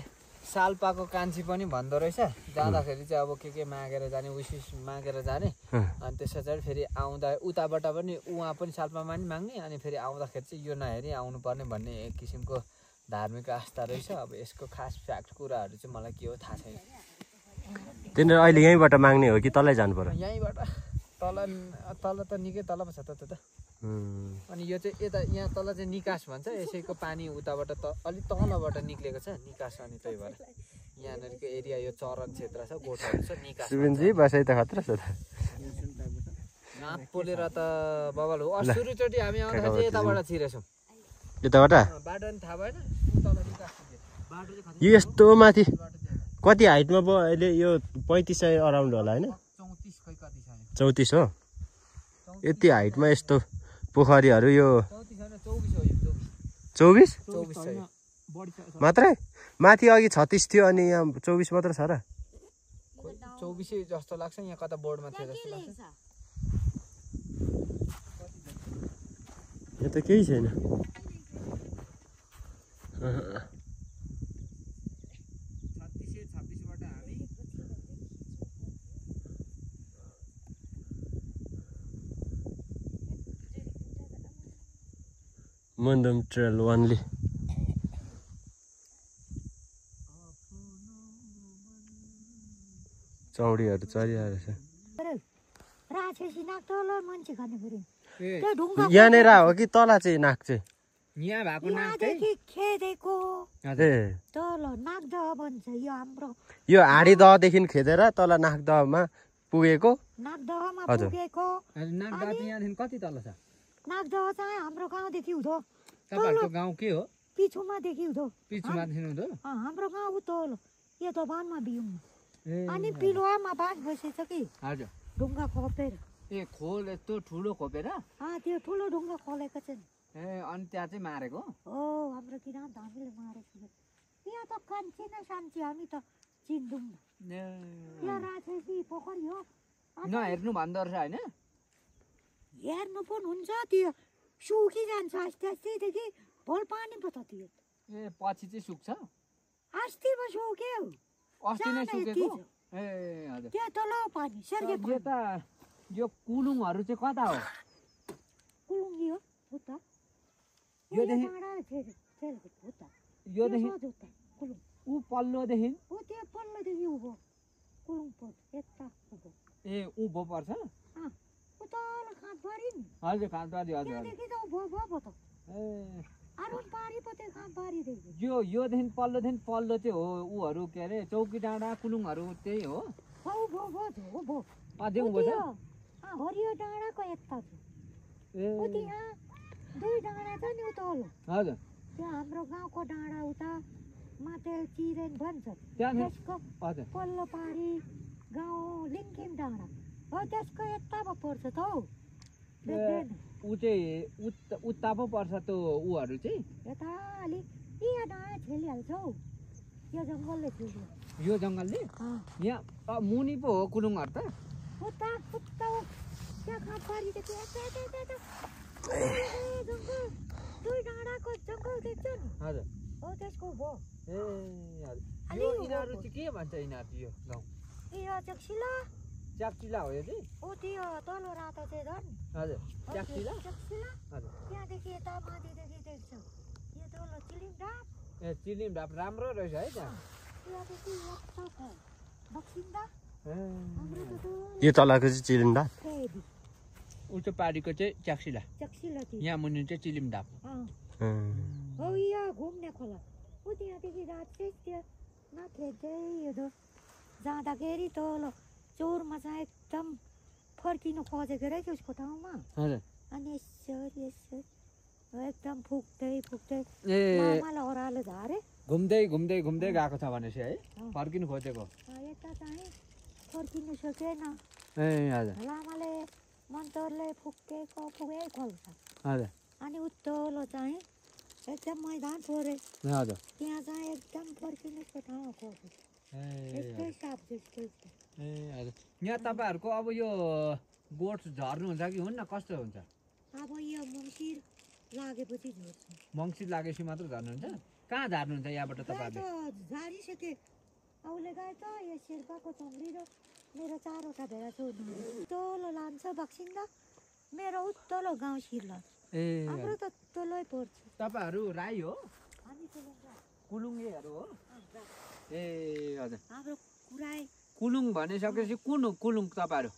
सालपाको कान्छी पनि भन्दो रहेछ जाँदाखेरि चाहिँ अब के मागेर जाने विशेष मागेर जाने अनि त्यस पछाडि फेरि आउँदा उताबाट पनि उहाँ पनि सालपामा पनि माग्ने अनि फेरि आउँदाखेरि चाहिँ यो नहेरी आउनुपर्ने भन्ने एक किसिमको धार्मिक आस्था रहेछ अब यसको खास फ्याक्ट कुराहरू चाहिँ मलाई के हो थाहा छैन तिनीहरू अहिले यहीँबाट माग्ने हो कि तलै जानु पर्यो यहीँबाट तल त निकै तल पो छ त अनि यो चाहिँ यता यहाँ तल चाहिँ निकास भन्छ यसैको पानी उताबाट अलिक तलबाट निक्लेको छ निकास अनि त्यही भएर यहाँनिरको एरिया यो चरण क्षेत्र छ गोठहरू छ निकास सुबिनजी बसाइ त खतरा छ त नाप पोलेर त बबाल हो सुरुचोटि हामी आउँदाखेरि चाहिँ यताबाट छिरेछौँ यताबाट बाटो नि थाहा भएन तल निकास बाटो चाहिँ यो यस्तो माथि कति हाइटमा भयो अहिले यो 3500 अराउन्ड होला होइन 34 खै कति छ 34 हो यति हाइटमा यस्तो पोखरीहरू यो 24 मात्रै माथि अघि 36 थियो अनि यहाँ 24 मात्र छ र 24 जस्तो लाग्छ यहाँ कता बोर्डमा थियो जस्तो लाग्छ यहाँ त केही छैन मन्दम ट्रेल वानली चौडीहरू चलिरहेको छ यहाँनिर हो कि तल चाहिँ नाक चाहिँ यहाँ भएको नाक चाहिँ यो हाडी दहदेखि खेदेर तल नाक दहमा पुगेको हजुर नाक दह यहाँदेखि कति तल छ नागदह चाहिँ हाम्रो गाउँदेखि हुँदो तपाईँहरूको गाउँ के हो पिछुमादेखि हुँदो पिछुमादेखि हुँदो हाम्रो गाउँ उतल यो त वनमा बिउँ अनि पिलुवामा बाँध बसेछ कि हजुर ढुङ्गा खोपेर ए खोल यस्तो ठुलो खोपेर त्यो ठुलो ढुङ्गा खोलेको छ ए अनि त्यहाँ चाहिँ मारेको हो हाम्रो किन हामीले मारेको यहाँ त कान्छी नै सान्छी हामी त चिन्दैनौँ यहाँ राखेपछि पोखरी हो नहेर्नु भन्दो रहेछ होइन हेर्नु पनि हुन्छ त्यो सुकिजान्छ अस्ति अस्तिदेखि भोल पानी पो त त्यो ए पछि चाहिँ सुक्छ अस्ति पो सुक्यो अस्ति नै सुकेको ए हजुर त्यो तल पानी सर्गे यो त यो कुलुङहरू चाहिँ कता हो कुलुङ्गी हो उता योदेखि योदेखि कुलुङ ऊ पल्लोदेखि ऊ त्यो पल्लोदेखि उभो कुलुङ पर्छ यता उभो ए उँभो पर्छ उताल खाँदबारी नि हजुर खाँदबारी हजुर त्यहाँदेखि त उभो भयो त ए आरुन पारी पो त्यो खाँदबारीदेखि योदेखि पल्लो चाहिँ हो ऊहरू के अरे चौकी डाँडा कुलुङहरू त्यही हो उभो अझै उँभो छ हरियो डाँडाको यता छ ए यहाँ दुई डाँडा छ नि उतल हजुर त्यो हाम्रो गाउँको डाँडा उता मातेल चिरेन भन्छ त्यहाँ त्यसको हजुर पल्लो पारी गाउँ लिङ्किम डाँडा हो त्यसको यता पो पर्छ त हौ ऊ चाहिँ उता पो पर्छ त्यो ऊहरू चाहिँ यता अलिक यहाँ डाँडा छेलिहाल्छ हौ यो जङ्गलले थियो यो जङ्गलले यहाँ मुनि पो हो कुलुङहरू त उता त्यहाँ खाटबारीदेखि जङ्गल दुई डाँडाको जङ्गल देख्छ नि हजुर हो त्यसको भयो ए हजुर यिनीहरू चाहिँ के भन्छ यिनीहरू यो गाउँ यो चक्सिला च्याक्चिला हो यो चाहिँ ओ त्यो तल रातो चाहिँ झन् हजुर च्याक्चिला चक्सिला हजुर त्यहाँदेखि यता माथिदेखि देख्छ यो तल चिलिम डाँड ए चिलिम ढाप राम्रो रहेछ है त्यहाँ त्यहाँदेखि यता छ बक्सिन्दा ए हाम्रो त त्यो यो तलको चाहिँ चिलिन्डा फेरि उल्टो पारीको चाहिँ च्याक्सिला चक्सिला थियो यहाँ मुनि चाहिँ चिलिम ढाप हो यहाँ घुम्ने खोला ऊ त्यहाँदेखि रात चाहिँ त्यो माथि चाहिँ यो त जाँदाखेरि तल चौरमा चाहिँ एकदम फर्किनु खोजेको रहेछ उसको ठाउँमा हजुर अनि यसरी एकदम फुक्दै ए मामालाई ओह्रालो झारे घुम्दै घुम्दै घुम्दै गएको छ भनेपछि है फर्किनु खोजेको यता चाहिँ फर्किनु सकेन ए हजुर लामाले मन्तरले फुकेको खोल्छ हजुर अनि उत्तलो चाहिँ एकदम मैदान छोरे हजुर त्यहाँ चाहिँ एकदम फर्किनुको ठाउँ खोज्छ यस्तै साफ जस्तै छ ए हजुर यहाँ तपाईँहरूको अब यो गोठ झर्नुहुन्छ कि हुन्न कस्तो हुन्छ अब यो मङ्सिर लागेपछि झर्छ मङ्सिर लागेपछि मात्र झर्नुहुन्छ कहाँ झार्नुहुन्छ यहाँबाट तपाईँहरूले त झारिसके औले गए त यो शेर्पाको चम्री र मेरो 4वटा भेडा छ तल लान्छ बक्सिन्दा मेरो उत्तलो गाउँ सिर्ला ए हाम्रो त तलै पर्छ तपाईँहरू राई हो हामी कुलुङ्गेहरू हो ए हजुर हाम्रो कुराई कुलुङ भनिसकेपछि कुन हो कुलुङ तपाईँहरू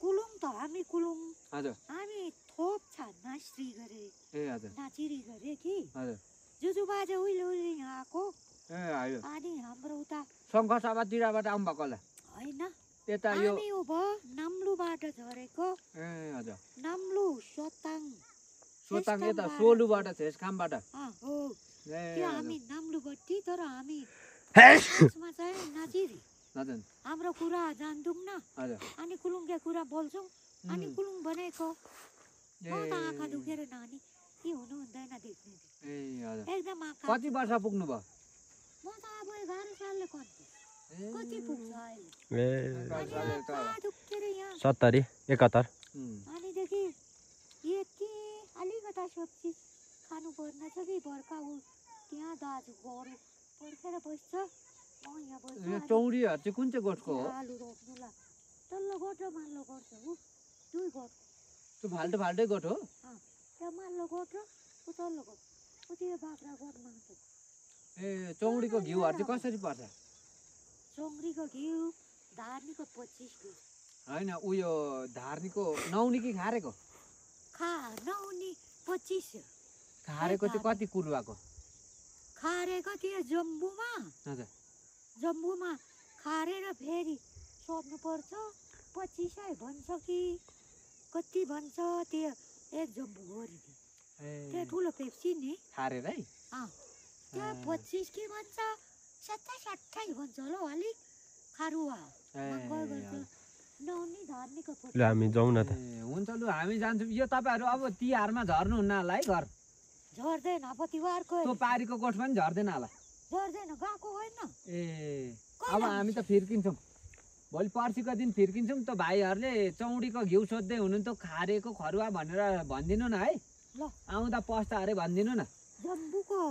कुलुङ त हामी कुलुङ हजुर हामी थोप छ नाच्री गरे ए हजुर नाचिरी गरे कि हजुर जुजु बाजे उहिले यहाँ आएको ए हजुर अनि हाम्रो उता शङ्खसभातिरबाट आउनुभएको होला होइन यता यो हामी उ भयो नाम्लुबाट झरेको ए हजुर नाम्लु सोताङ सोताङ यता सोलुबाट छेसखामबाट हो ए त्यो हामी नाम्लुबट्टी तर हामी त्यसमा चाहिँ नाचिरी हजुर हाम्रो कुरा जान्दुङ न हजुर अनि कुलुङको कुरा बोल्छौँ अनि कुलुङ भनेको ए म त आँखा दुखेर नानी के हुनु हुँदैन देख्ने ए हजुर एकदम आँखा कति वर्ष पुग्नु भयो म त अब 11 सालले कति पुग्छ अहिले ए अनि आँखा दुखेर यहाँ 70 71 अनिदेखि यति अलिकता सब्जी खानु पर्ने छ कि बर्खा ऊ त्यहाँ दाजु गरौँ पर्खेर बस्छ म यहाँ यो बस्छ चौरीहरू चाहिँ कुन चाहिँ गोठको हो आलु रोप्नुलाई तल्लो गोठ र माथिल्लो गोठ छ ऊ दुई गोठ त्यो फाल्टो फाल्टै गोठ हो त्यहाँ माथिल्लो गोठ र ऊ तल्लो गोठ ऊ त्यो बाख्रा गोठ मान्छ ए चौरीको घिउहरू चाहिँ कसरी पर्छ चौरीको घिउ धार्नीको 25 घिउ होइन उयो धार्नीको नौनी कि खारेको नौनी 25 खारेको चाहिँ कति कुरुवाको खारेको त्यो जम्बुमा हजुर जम्बुमा खारेर फेरि सोध्नु पर्छ 25 भन्छ कि कति भन्छ त्यो एक जम्बु गरिदियो त्यो ठुलो पेप्सी नि खारेर है त्यो 25 के भन्छ 27-28 भन्छ होला अलिक खारुवा नौनी धार्नीको ल हामी जाउँ न त हुन्छ लु हामी जान्छौँ यो तपाईँहरू अब तिहारमा झर्नुहुन्न होला है घर झर्दैन अब तिहारको त्यो पारीको गोठ पनि झर्दैन होला झर्दैन गएको होइन ए अब हामी त फिर्किन्छौँ भोलि पर्सिको दिन फिर्किन्छौँ त भाइहरूले चौडीको घिउ सोध्दै हुनुहुन्थ्यो खारेको खरुवा भनेर भनिदिनु न है ल आउँदा पस्ता अरे भनिदिनु न जम्बुको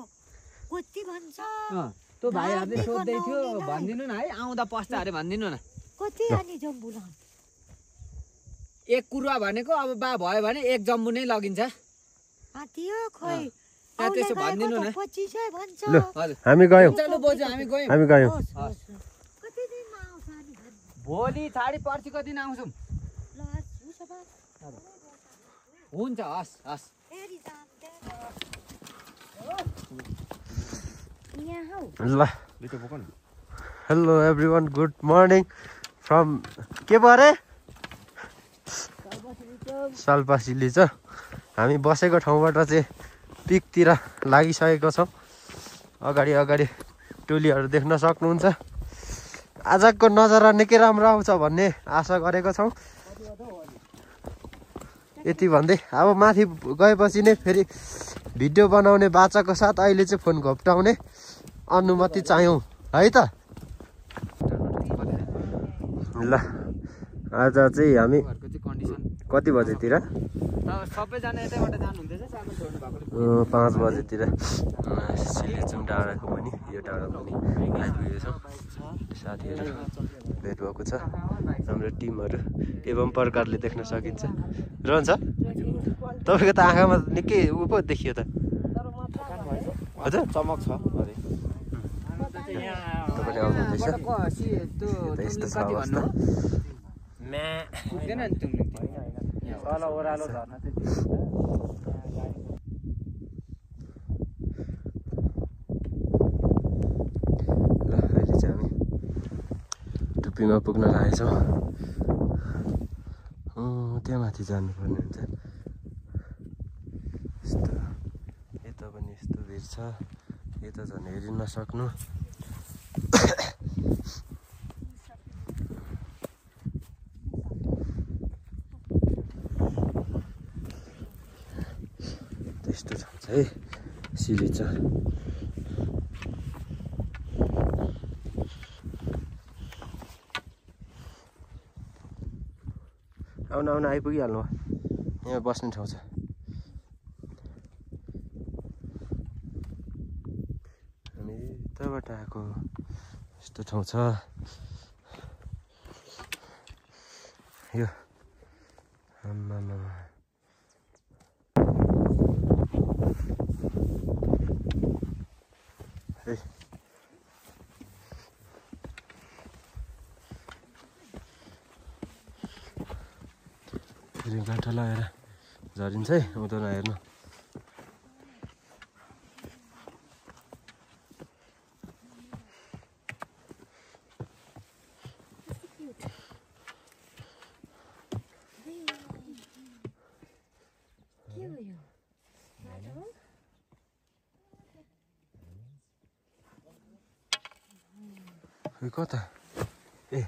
कति भन्छ त्यो भाइहरूले सोध्दै थियो भनिदिनु न है आउँदा पस्ता अरे भनिदिनु न कति अनि जम्बु लान्छ एक कुरुवा भनेको अब बा भयो भने एक जम्बु नै लगिन्छ त्यो खोइ त्यसो भनिदिनु न 25 भन्छ ल हामी गयौँ चलो बोजू हामी गयौँ हामी गयौँ कति दिनमा आउँछ अनि भोलि छाडी पर्सिको दिन आउँछौँ ल उसो भए हुन्छ हस् हस् फेरि जान्थे यहाँ हौ ल hello everyone good morning from के भयो अरे सालपासिली छ हामी बसेको ठाउँबाट चाहिँ पिकतिर लागिसकेको छौँ अगाडि अगाडि टोलीहरू देख्न सक्नुहुन्छ आजको नजारा निकै राम्रो आउँछ भन्ने आशा गरेको छौँ यति भन्दै अब माथि गएपछि नै फेरि भिडियो बनाउने बाचाको साथ अहिले चाहिँ फोन घोप्टाउने अनुमति चाह्यौँ है त। ल आज चाहिँ हामी कति बजेतिर? सबैजना यतैबाट जानुहुँदैछ, सामान छोड्नु भएको 5 बजेतिर सिलेचुङ डाँडाको पनि यो डाँडा पनि आइपुगेको छौँ। साथीहरू भेट भएको छ, हाम्रो टिमहरू एवं प्रकारले देख्न सकिन्छ। रहन्छ तपाईँको त आँखामा निकै उ पो देखियो त हजुर, चमक छ अरे तपाईँले आउनुहुँदैछ। यस्तो छ अवस्था। पुग्दैन नि तल ओह्रालो झर्ना चाहिँ ल अहिले चाहिँ हामी टुप्पीमा पुग्न लागेछौँ। त्यहाँ माथि जानुपर्ने हुन्छ। यस्तो यता पनि यस्तो भिड छ, यता झन् हेरि नसक्नु। त्यस्तो छ है सिलेचुङ। आउन आउन आइपुगिहाल्नु भयो, यहाँ बस्ने ठाउँ छ। हामी यताबाट आएको यस्तो ठाउँ छ यो। आम्मामा है फेरि गाँठा लगाएर झरिन्छ है, उँधो नहेर्नु। कता ए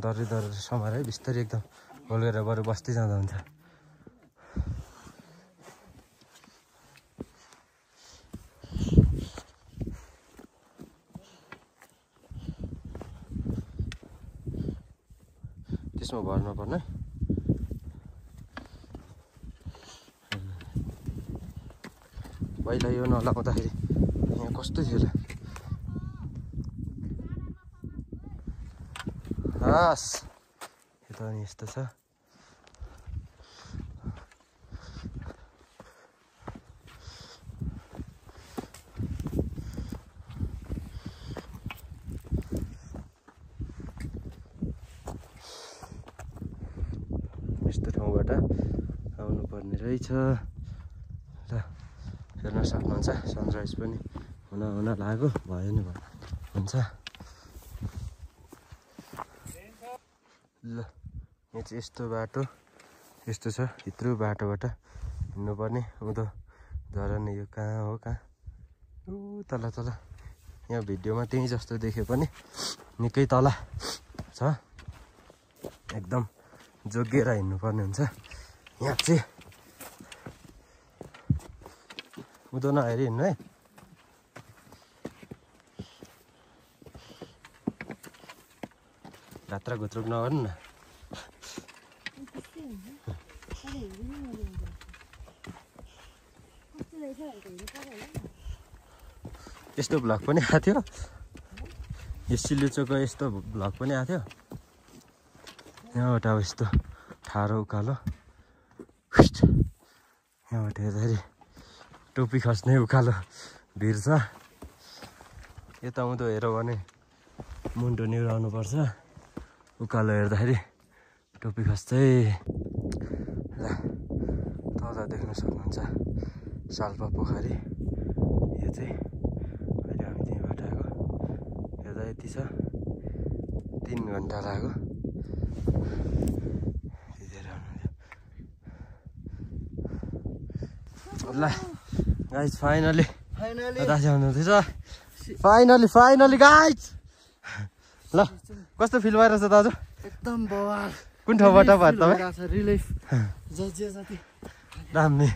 दरै दरै समाएर है बिस्तारै एकदम होल्केर बरु बस्दै जाँदा हुन्छ। त्यसमा भर्नु पर्ने। पहिला यो नलाउँदाखेरि यहाँ कस्तो थियो होला। हस् यता पनि यस्तो छ। यस्तो ठाउँबाट आउनुपर्ने रहेछ। ल हेर्न सक्नुहुन्छ सनराइज पनि हुन लाग्यो, भयो नि भयो हुन्छ। ल यहाँ चाहिँ यस्तो बाटो यस्तो छ, यत्रो बाटोबाट हिँड्नुपर्ने। उँधो झरना यो कहाँ हो, कहाँ ऊ तल तल। यहाँ भिडियोमा त्यही जस्तो देखे पनि निकै तल छ, एकदम जोगिएर हिँड्नुपर्ने हुन्छ। यहाँ चाहिँ उँधो नहेरी हिँड्नु है। घात्रा घुत्रुक नगर्नु न। यस्तो भ्लग पनि आएको थियो, यो सिलेचुङको यस्तो भ्लग पनि आएको थियो। यहाँबाट अब यस्तो ठाडो उकालो, यहाँबाट हेर्दाखेरि टोपी खस्ने उकालो भिड छ। यता उँधो हेऱ्यो भने मुन्टो निहुराउनु पर्छ, उकालो हेर्दाखेरि टोपी खस्दै। ल तल देख्न सक्नुहुन्छ साल्पा पोखरी। यो चाहिँ अहिले हामी त्यहीँबाट आएको, हेर्दा यति छ। 3 घन्टा लाग्यो। ल गाइज फाइनली दाजु आउनुहुँदैछ। Finally guys. ल कस्तो फिल भइरहेछ दाजु एकदम बवाल कुन ठाउँबाट भयो तपाईँ रिलिफ जति दामी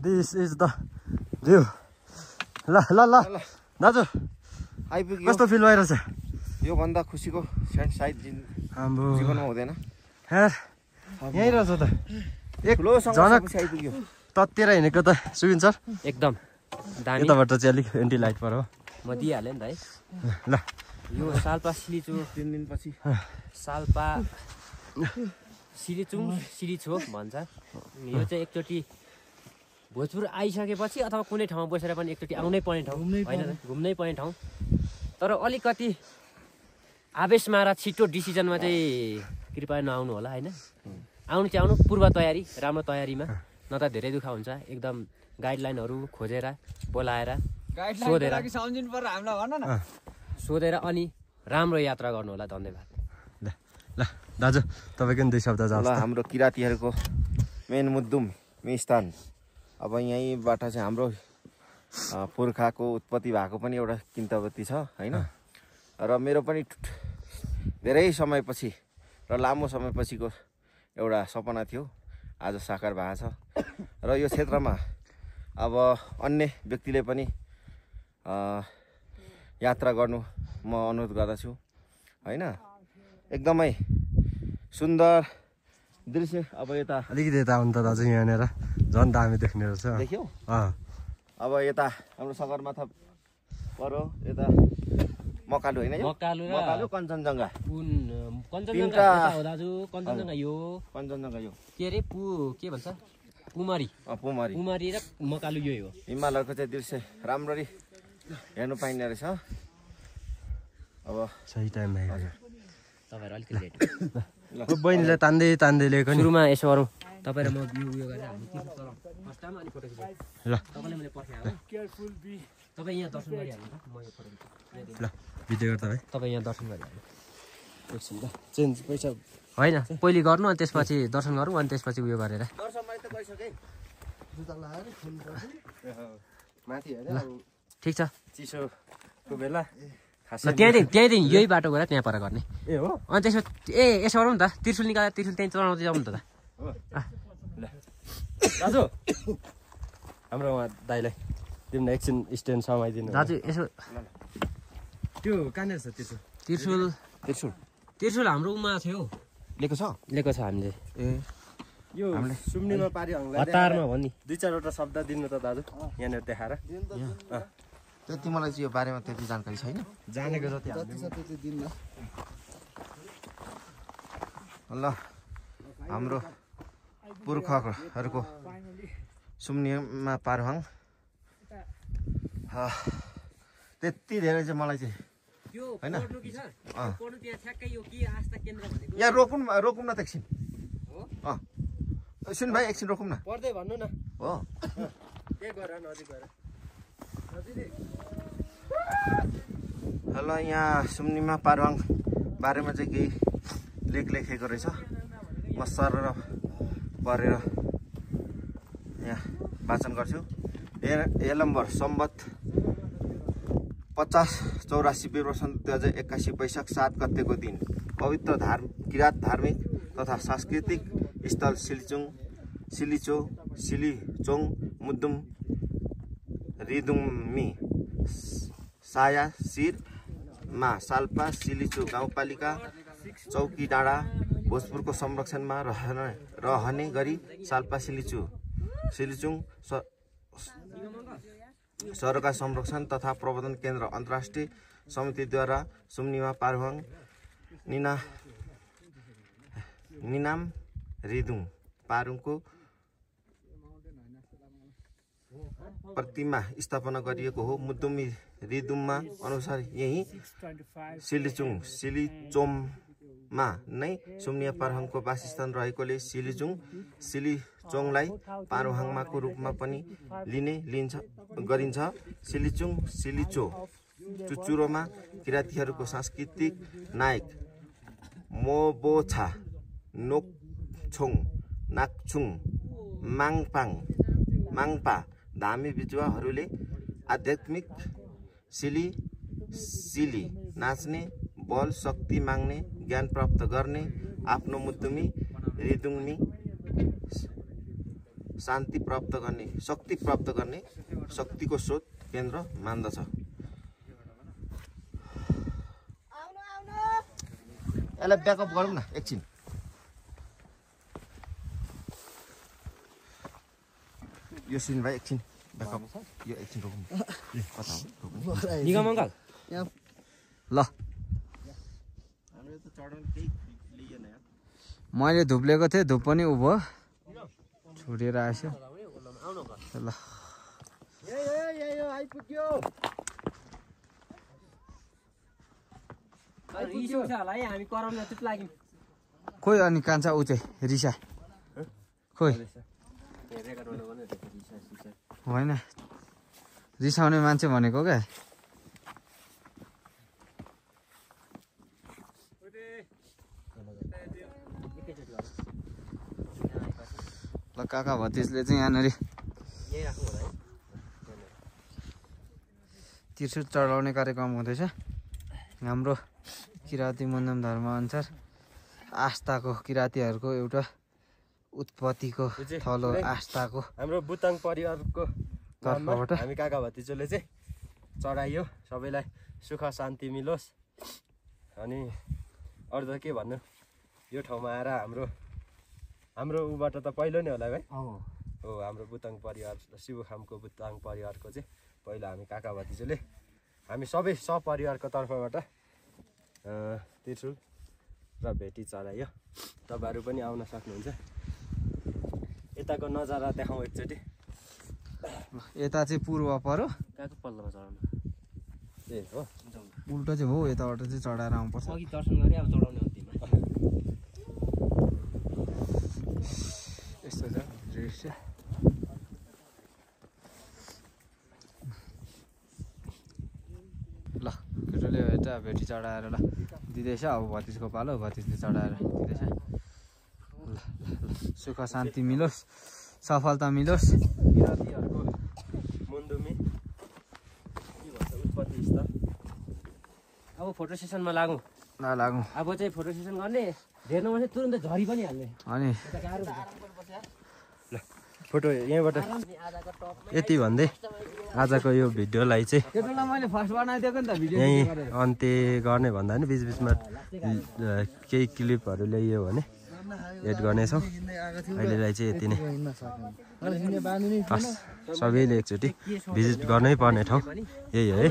दिस इज द भ्यू ल ल ल दाजु आइपुग्यो कस्तो फिल भइरहेछ यो भन्दा खुसीको सायद हाम्रो जीवनमा हुँदैन यहीँ रहेछ त एक ठुलो जनक समस्या आइपुग्यो तत्तिर हिँडेको त सुबिन सर एकदम दामी यताबाट चाहिँ अलिक एन्टी लाइट पर हो म दिइहालेँ नि त है ल यो साल्पा सिलिचो 3 दिनपछि साल्पा सिलिचो भन्छ यो चाहिँ एकचोटि भोजपुर आइसकेपछि अथवा कुनै ठाउँमा बसेर पनि एकचोटि आउनै पर्ने ठाउँ होइन घुम्नै पर्ने ठाउँ तर अलिकति आवेशमा र छिटो डिसिजनमा चाहिँ कृपया नआउनु होला होइन आउनु चाहिँ आउनु पूर्व तयारी राम्रो तयारीमा न त धेरै दुःख हुन्छ एकदम गाइडलाइनहरू खोजेर बोलाएर सोधेर अनि राम्रो यात्रा गर्नु होला धन्यवाद ल ल दाजु तपाईँको पनि 2 शब्द ल जान्छ हाम्रो किराँतीहरूको मेन मुद्दुम स्थान अब यहीँबाट चाहिँ हाम्रो पुर्खाको उत्पत्ति भएको पनि एउटा किन्तवती छ होइन र मेरो पनि धेरै समयपछि र लामो समयपछिको एउटा सपना थियो आज साकार भएको छ र यो क्षेत्रमा अब अन्य व्यक्तिले पनि यात्रा गर्नु म अनुरोध गर्दछु होइन एकदमै सुन्दर दृश्य अब यता अलिकति यता आउनु त दाजु यहाँनिर झन् दामी देख्ने रहेछ देख्यौ अब यता हाम्रो सगरमाथा परो यता मकालु होइन मकालु कञ्चनजङ्घा कञ्चनजङ्घा यो के अरे के भन्छ पुमारी र मकालु यही हो हिमालयको चाहिँ दृश्य राम्ररी हेर्नु पाइने रहेछ अब सही टाइममा तपाईँहरू अलिकति लेट बहिनीलाई तान्दै ल्याएको नि सुरुमा यसो गरौँ तपाईँ र म उयो गरेर हामी फर्स्ट टाइम अनि फोटो खिच्छ ल तपाईँले मैले पर्खाएँ तपाईँ यहाँ दर्शन गरिहाल्नु त म यो फोटो ल भिडियो गर्दा है तपाईँ यहाँ दर्शन गरिहाल्नु एकछिन ल चेन्ज पैसा होइन पहिले गर्नु अनि त्यसपछि दर्शन गरौँ अनि त्यसपछि उयो गरेर ठिक छ चिसोको बेला त्यहाँदेखि यही बाटो गएर त्यहाँ पर गर्ने ए हो अनि त्यसमा यसो गरौँ नि त त्रिशुल निकालेर त्रिशुल त्यहीँ चलाउँदै जाउँ नि त दाजु हाम्रो उहाँ दाइलाई तिमीलाई एकछिन स्ट्यान्ड समाइदिनु दाजु यसो त्यो कहाँनिर छ त्रिशुल हाम्रो उमा थियो लिएको छ हामीले ए यो सुम्निमा पारि हतारमा भन्ने 2-4 वटा शब्द दिनु त दाजु यहाँनिर देखाएर त्यति मलाई चाहिँ यो बारेमा त्यति जानकारी छैन जानेको जति ल हाम्रो पुर्खाहरूको सुम्निमा पारुहाङ त्यति धेरै चाहिँ मलाई चाहिँ होइन यहाँ रोकौँ न त एकछिन सुन भाइ एकछिन रोकौँ न पर्दै भन्नु न हो हेलो यहाँ सुम्निमा पारुहाङ बारेमा चाहिँ केही लेख लेखेको रहेछ म सर परेर यहाँ वाचन गर्छु एलम्बर सम्बत 50-84 विवर्ष 2081 वैशाख 7 गतेको दिन पवित्र किरात धार्मिक तथा सांस्कृतिक स्थल सिलिचोङ मुद्दुम रिदुमी सायासिरमा साल्पा सिलिचो गाउँपालिका चौकी डाँडा भोजपुरको संरक्षणमा रहने गरी साल्पा सिलिचुङ सरकार संरक्षण तथा प्रबन्धन केन्द्र अन्तर्राष्ट्रिय समितिद्वारा सुम्निमा पारुहाङ निनाम रिदुङ पारुङको प्रतिमा स्थापना गरिएको हो। मुद्दुमी रिदुममा अनुसार यही सिलिचोङमा नै सुम्निया पारुहाङको वासस्थान रहेकोले सिलिचोङलाई पारुहाङमाको रूपमा पनि गरिन्छ। सिलिचो चुचुरोमा किराँतीहरूको सांस्कृतिक नायक मोबोछा नोक्छोङ नाक्छुङ माङपा धामी बिजुवाहरूले आध्यात्मिक सिली नाच्ने, बल शक्ति माग्ने, ज्ञान प्राप्त गर्ने, आफ्नो मुतुमी रिदुङमी शान्ति प्राप्त गर्ने, शक्ति प्राप्त गर्ने शक्तिको स्रोत केन्द्र मान्दछ। यसलाई ब्याकअप गरौँ न एकछिन। यो सिन भाइ एकछिन ब्याकअप, यो एकछिन रोक्नु। कता हो निगम अङ्कल ल मैले धुप लिएको थिएँ, धुप पनि उभो छुटेर आएछ। ल आइपुग्यो। हामी कराउन चुप लाग्यौँ। खोइ अनि कान्छा ऊ चाहिँ रिसा खोइ होइन रिसाउने मान्छे भनेको क्या। ल काका भतिजले चाहिँ यहाँनिर त्रिशुल चढाउने कार्यक्रम हुँदैछ। हाम्रो किराँती मुन्डम धर्म अनुसार आस्थाको किराँतीहरूको एउटा उत्पत्तिको थलो आस्थाको हाम्रो बुताङ परिवारको तर्फबाट हामी काका भतिजोले चाहिँ चढाइयो। सबैलाई सुख शान्ति मिलोस्। अनि अरू त के भन्नु, यो ठाउँमा आएर हाम्रो उबाट त पहिलो नै होला भाइ। हो हाम्रो बुताङ परिवार शिवखामको बुताङ परिवारको चाहिँ पहिला हामी काका भतिजोले हामी सबै सपरिवारको तर्फबाट त्रिशुल र भेटी चढाइयो। तपाईँहरू पनि आउन सक्नुहुन्छ। यताको नजारा देखाउँ एकचोटि। यता चाहिँ पूर्व पऱ्यो, कहाँको पल्लोमा चढाउनु ए हो उल्टो चाहिँ हो, यताबाट चाहिँ चढाएर आउनुपर्छ। अघि दर्शन गरे अब चढाउने अन्तिममा। यस्तो छ दृश्य। ल केटोले यता भेटी चढाएर ल दिँदैछ। अब भतिजको पालो, भतिजले चढाएर दिँदैछ। ल सुख शान्ति मिलोस्, सफलता मिलोस्। किराँतीहरूको मुन्डुमी के भन्छ उत्पत्ति स्थल। अब फोटो सेसनमा लागौँ। ल लागौँ। अब चाहिँ फोटो सेसन गर्ने धेर्नु भने तुरुन्तै झरी पनि हाल्ने। अनि ल फोटो यहीँबाट यति भन्दै आजको यो भिडियोलाई चाहिँ केटोलाई मैले फर्स्ट बनाइदिएको नि त भिडियो। यहीँ अन्त्य गर्ने भन्दा पनि बिचबिचमा केही क्लिपहरू ल्याइयो भने एड गर्नेछौँ। अहिलेलाई चाहिँ यति नै। हस् सबैले एकचोटि भिजिट गर्नै पर्ने ठाउँ यही है।